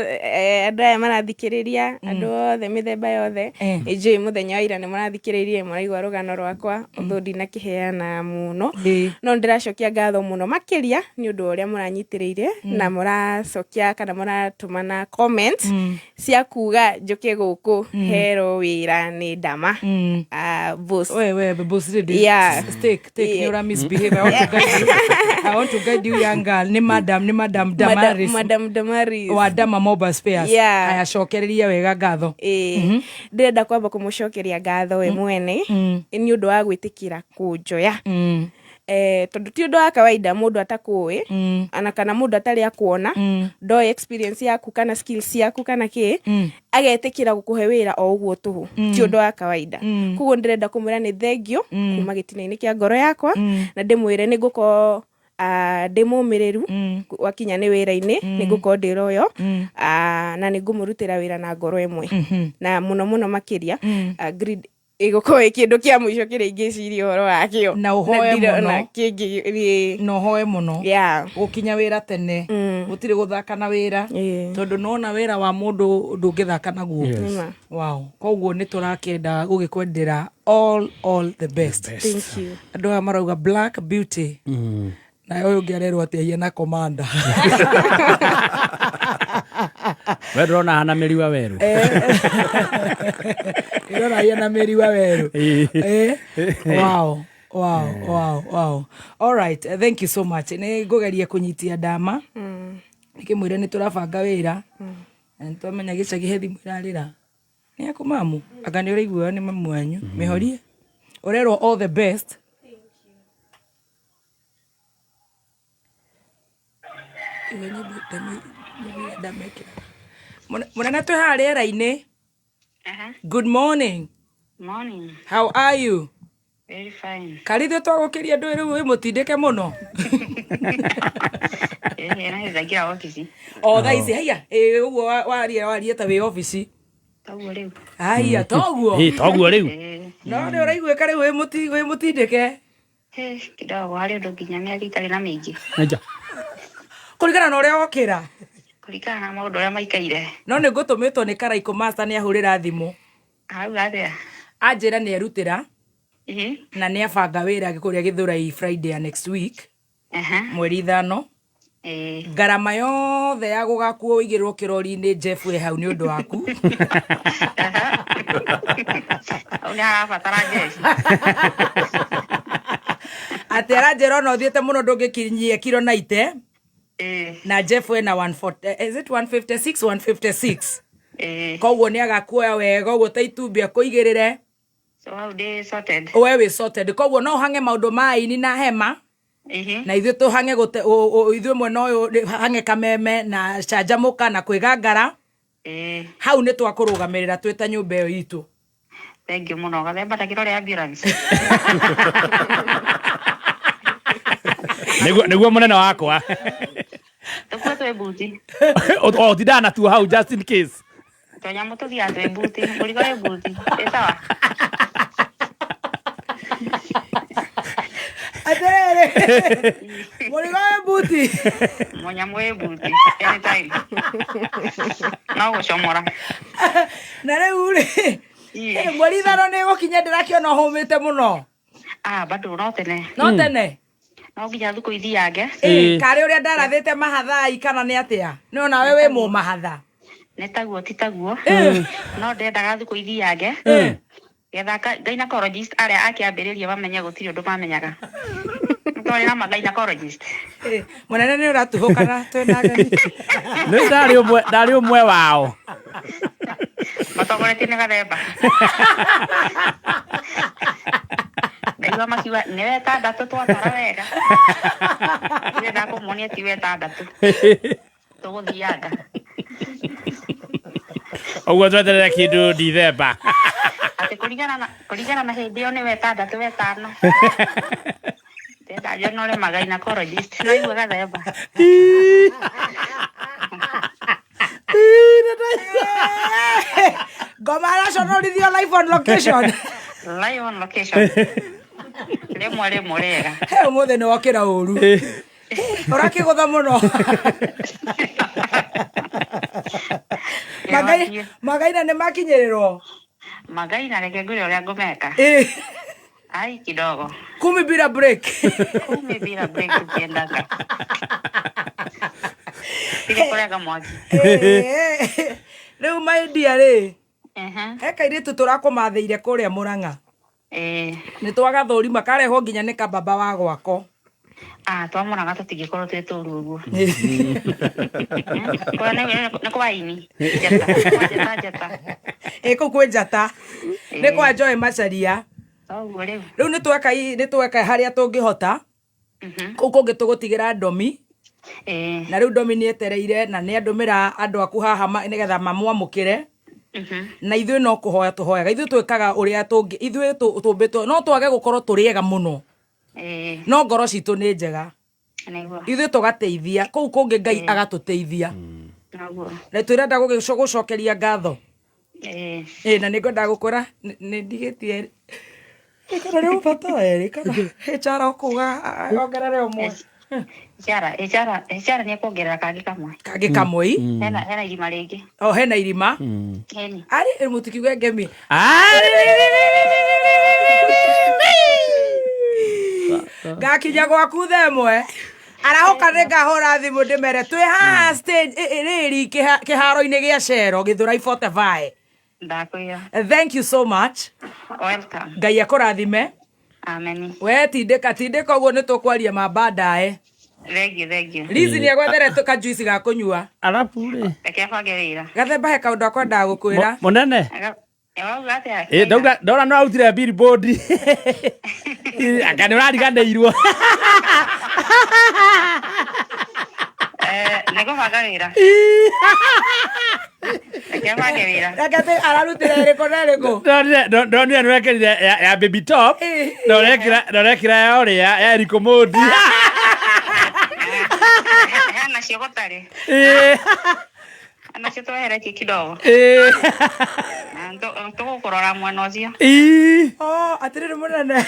andũ aya marathikĩrĩria, andũ othe mĩthemba yothe. Nĩ njũĩ mũthenya wa ira nĩ mũrathikĩrĩirie, mũraigua rũgano rwakwa, although ndinakĩheana mũno. No nĩndĩracokia ngatho mũno makĩria nĩ ũndũ wa ũrĩa mũranyitĩrĩire na mũracokia kana mũratũmana comment cia kuga njũke gũkũ herwo wĩra nĩ Ndama. Ah, boss. We, boss lady. Yeah. Take, nĩ ũra misbehave. I want to guide you. I want to guide you, young girl. Nĩ madam Damaris. Madam Damaris. Wa Dama Mobile Spares. Yeah. Aya, cokereria wega ngatho. Ĩĩ, ndĩrenda kwamba kũmũcokeria ngatho we mwene nĩ ũndũ wa gwĩtĩkĩra kũnjoya, tondũ ti ũndũ wa kawaida mũndũ atakũĩ ana kana mũndũ atarĩ akuona, ndoĩ experience yaku kana skills ciaku kana kĩ, agetĩkĩra gũkũhe wĩra o ũguo tũhũ. Ti ũndũ wa kawaida. Koguo ndĩrenda kũmwĩra nĩ thengio kuma gĩtina-inĩ kĩa ngoro yakwa, na ndĩmwĩre nĩ ngũkorwo ndĩ mũmĩrĩru wakinya nĩ wĩra-inĩ, nĩ ngũkorwo ndĩ royo, na nĩ ngũmũrutĩra wĩra na ngoro ĩmwe, na mũno mũno makĩria greed ĩgũkorwo ĩ kĩndũ kĩa mũico kĩrĩa ingĩciria ũhoro wakĩo. Na ũhoe ndirona mũno. kĩngĩ ĩĩ. Na ũhoe mũno. Gũkinya wĩra tene, gũtirĩ gũthaka na wĩra, tondũ nona wĩra wa mũndũ ndũngĩthaka naguo. Nĩma. Wow, koguo nĩ tũrakĩenda gũgĩkwendera all the best. Thank you. Andũ aya marauga black beauty, na ũyũ ũngĩ arerwo atĩ ahiana commander. We ndũrona hana mĩriwa werũ? Ndĩrona ahiana mĩriwa werũ. Wow. All right, thank you so much. Nĩ ngũgeria kũnyitia Ndama ndĩkĩmwĩre nĩ tũrabanga wĩra, na nĩ twamenya gĩcagi he thimũ ĩrarĩra nĩ aku mamu, anga nĩ ũraigua nĩ mamu wanyu. Mĩhorie, ũrerwo all the best. Iwe nyĩmbo nyĩmbo iria ndamekĩraga. Mũnene, twĩ haha rĩera-inĩ. Good morning. Morning. How are you? Very fine. Karithio twagũkĩria ndũĩ rĩu wĩ mũtindĩke mũno. Naithagira ofici. O thaa ici haiya, ĩ ũguo waria ta wĩ obici. Toguo rĩu. Haiya, toguo. Ĩ, toguo rĩu. No nĩ ũraiguĩka rĩu wĩ mũtindĩke. Kidogo, harĩ ũndũ nginya mĩaka itarĩ na mĩingĩ. Nja. Kũringana na ũrĩa wokĩra. Kũringana na maũndũ ũrĩa maikaire. No nĩ ngũtũmĩtwo nĩ Karaikũ Master, nĩ ahũrĩra thimũ. Auga atĩa? Anjĩra nĩ erutĩra na nĩ abanga wĩra kũrĩa Gĩthũrai Friday ya next week, 5, ngarama yothe ya gũgakuo ũigĩrwo kĩrori-inĩ, Jeff wĩ hau nĩ ũndũ waku. Hau nĩ harabatara jeshi. Atĩ aranjĩra ona ũthiĩte mũno ndũngĩkinyia kiro 90, na Jeff ena 140, is it 156? 156. Koguo nĩ agakuoya wega ũguo ta itumbĩ akũigĩrĩre. So hau ndĩ sorted. We wĩ sorted, koguo no ũhange maũndũ ma aini na hema, na ithuĩ tũhange ithuĩ mwena ũyũ hange kameme na canjamũka na kwĩgangara. Hau nĩ twakũrũgamĩrĩra twĩ ta nyũmba ĩyo itũ. Thank you mũno. Gathemba ta kĩrore ambulance. Nĩguo mũnene wakwa. Tũkue twĩ mbuti. O ũtindaga natuo hau just in case. Tũnyamũ tũthiaga twĩ mbuti. Mũrigo wĩ mbuti. Ĩ sawa. Atĩrĩrĩ, mũrigo wĩ mbuti. Mũnyamũ wĩ mbuti. Anytime. No gũcomora. Na rĩu rĩ, 5 nĩ gũkinya, ndĩrakĩona ũhũmĩte mũno. Ah, bado no tene. No tene. No nginya thukũ ithiange. Ĩ, karĩ ũrĩa ndarathĩte mahathai kana nĩ atĩa? Nĩ onawe wĩ mũmahatha. Nĩ taguo, ti taguo. No ndendaga thukũ ithiange. Getha gynecologist arĩa akĩambĩrĩria mamenye gũtirĩ ũndũ mamenyaga. Twarĩ na ma gynecologist. Mũnene, nĩ ũratuhũkana twĩna ageni. Nĩ ndarĩ ũmwe wao. Matongoretie nĩ Gathemba. Ndaigua makiuga nĩ wetandatũ twatara wega. Ndĩrenda kũmonia ti wetandatũ. Tũgũthianga. Ũguo tweterere kĩndũ Dithemba. Atĩ kũringana na hĩndĩ ĩyo nĩ wetandatũ wetano. Ndĩrenda njonore ma gynecologist. No igua Gathemba. Ngoma araconorithio live on location. Live on location. Rĩmwe rĩmwe rĩega. He, ũmũthĩ nĩ wokĩra ũru. Ũrakĩgũtha mũno. Magai magaina nĩ makinyĩrĩrwo. Magaina reke ngwĩre ũrĩa ngũmeka. Ĩ, Ai kidogo. Kumi bila break. Kumi bila break tukiendaga. Tiga kũrega mwaki. Ĩ, Rĩu my dear rĩ, Ehe. he kairĩtu tũrakũmathĩire kũrĩa Mũrang'a. Ĩ. Nĩ twagathũrima karehwo nginya nĩ kababa wa gwako. Ah, twamũraga tũtingĩkorwo twĩ tũru ũguo. Kũrĩa nĩ kwa ini. Njata. Kwa njata njata. Ĩ kũu kwĩ njata. Nĩ kwa Joy Macharia. Toguo rĩu. Rĩu nĩ tweka nĩ tweka harĩa tũngĩhota. Kũu kũngĩ tũgũtigĩra Ndomi. Ĩ. Na rĩu Ndomi nĩ etereire na nĩ andũmĩra andũ aku haha nĩgetha mamwamũkĩre. Na ithuĩ no kũhoya tũhoyaga ithuĩ twĩkaga ũrĩa tũngĩ ithuĩ tũmbĩtwo no twage gũkorwo tũrĩ ega mũno Ĩ. no ngoro citũ nĩ njega Nĩguo. ithuĩ tũgateithia kũu kũngĩ Ngai agatũteithia Noguo. na twĩrenda gũcokeria ngatho Ĩ. ĩ na nĩ ngwendaga gũkwĩra nĩ ndigĩtie kana nĩ ũbata werĩ kana HR ũkuga ongerere ũmwe Icara, icara, icara nĩ ekuongerera kangĩ kamwe. kangĩ kamwe i Hena irima rĩngĩ. o hena irima Heni. arĩ mũtikiuge ngemi ngakinya gwaku thaa ĩmwe arahũka nĩ ngahũra thimũ ndĩmere twĩ haha stage rĩri kĩharo-inĩ gĩa cero gĩthũrai 45. Ndakwĩra. Thank you so much. Welcome. Ngai akũrathime. Amen. We tindĩka tindĩka ũguo nĩ tũkwaria ma baadaye. Thank you, thank you. Lizi nĩ agwethere kajuici ga kũnyua. Arabu rĩ. Reke abange wĩra. Gathemba he kaũndũ akwendaga gũkwĩra. Mũnene. Wauga atĩa? Ĩ ndauga ndona no arutire billboard. Anga nĩ ũrariganĩirwo. Nĩ ngũbanga wĩra. Reke abange wĩra. Reke ararutire ĩrĩkũ na ĩrĩkũ? Ndonire nĩ wekĩrire ya baby top. Na ũrekĩra ya ũrĩa ya Eric Omondi. Hena cio gũtarĩ. Nacio tweheretie kidogo. Tũgũkũrora mwena ũcio. Oh, atĩrĩrĩ mũnene.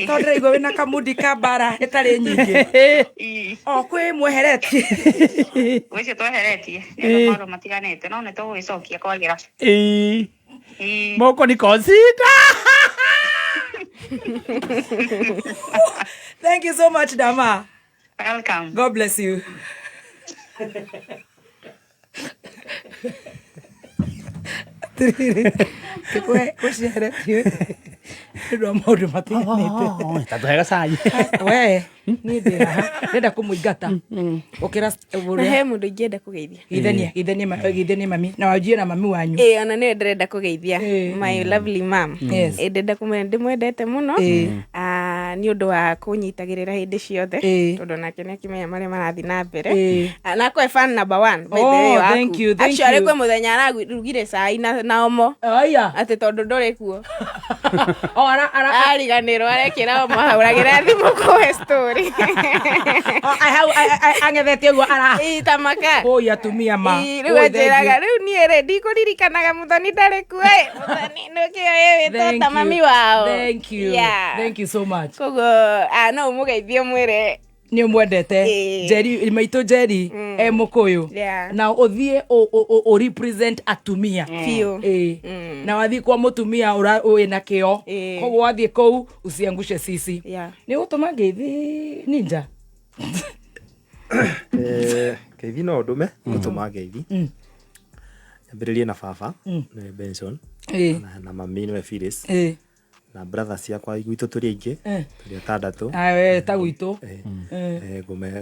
Tondũ ndĩraigua wĩna kamundi ka mbara ĩtarĩ nyingĩ. O kwĩ mweheretie. Gwĩcio tweheretie. Nĩ ũndũ maũndũ matiganĩte no nĩ tũgũgĩcokia kwagĩra. Moko ni consider. Thank you so much, Dama. Welcome. God bless you. Atĩrĩrĩ, gũciheretio nĩ ũndũ wa maũndũ matiganĩte. Ta tũhe gacai. We, niĩ ndĩ haha ndĩrenda kũmũingata ũkĩra Na he mũndũ ingĩenda kũgeithia. geithania geithania mami na wanjie na mami wanyu. Ĩ ona nĩwe ndĩrenda kũgeithia my lovely mom. Yes. Ĩ ndĩrenda kũmwĩra ndĩmwendete mũno nĩ ũndũ wa kũnyitagĩrĩra hĩndĩ ciothe tondũ nake nĩ akĩmenya marĩa marathiĩ na mbere. Na kwe fan number one by the way Oh, waku. thank you, thank Actually you. kwĩ mũthenya ararugire cai na omo. Aya. Atĩ tondũ ndũrĩ kuo. Oh, ara ara Ariganĩrwo arekĩra omo ahũragĩra thimũ kũhe story. Oh, hau ang'ethete ũguo ara. Ĩ tamaka. Oi atumia ma. Rĩu anjĩraga rĩu niĩ rĩ ndikũririkanaga Mũthoni ndarĩ kuo ĩ Mũthoni nĩkĩo wĩtwo ta mami wao. Thank you. Yeah. Thank you so much. Koguo no ũmũgeithie ũmwĩre Nĩ ũmwendete. Njeri maitũ Njeri e mũkũyũ. Yeah. Na ũthiĩ ũ represent atumia. Biũ. Ĩ. Na wathiĩ kwa mũtumia wĩna kĩo. Ĩ. Koguo wathiĩ kũu usiangushe sisi. Yeah. Nĩ ũgũtũma ngeithi ninja. Ngeithi no ndũme ngũtũma ngeithi nyambĩrĩrie na baba nĩwe Benson na mami nĩwe Phyllis na brother ciakwa gwitũ tũrĩ aingĩ tũrĩ atandatũ. Awe ta gwitũ.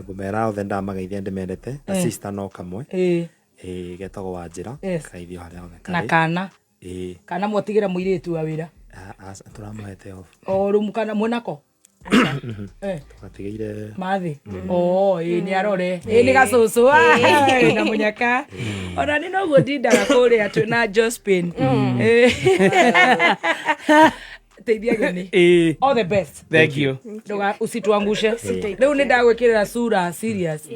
Ngũmera othe ndamageithia ndĩmendete na sister no kamwe getagwo Wanjĩra kageithio harĩa hothe Na karĩ. kana. Kana mwatigĩra mũirĩtu wa wĩra. Tũramũhete off. O rĩu kana mwĩnako. Tũgatigĩire Mathi. Oh, ĩ nĩ arore. Ĩ nĩ gacũcũ. Na mũnyaka. Ona nĩ noguo ndindaga kũrĩa twĩna Josephine. Teithia geni. All the best. Thank you. Nduga usituangushe. Rĩu nĩ ndagwĩkĩrĩra sura serious.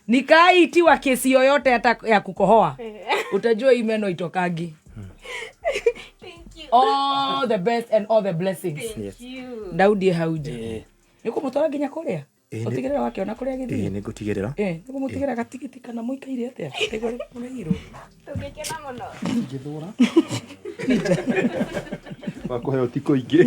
Nikaitiwa kesi yoyote hata ya kukohoa. Utajua hii meno itokangi. All the best and all the blessings. Yes. Daudi hau nja. Nĩ kũmũtwara nginya kũrĩa? Ĩĩ, Ũtigĩrĩre wakĩona kũrĩa ĩĩ gĩthiĩ. nĩ ngũtigĩrĩra. Nĩ kũmũtigĩra gatigiti kana mũikaire atĩa? Nĩguo mũrĩhirwo. Tũngĩkena mũno. Ngĩthũra. Wakũheo tikũ ingĩ.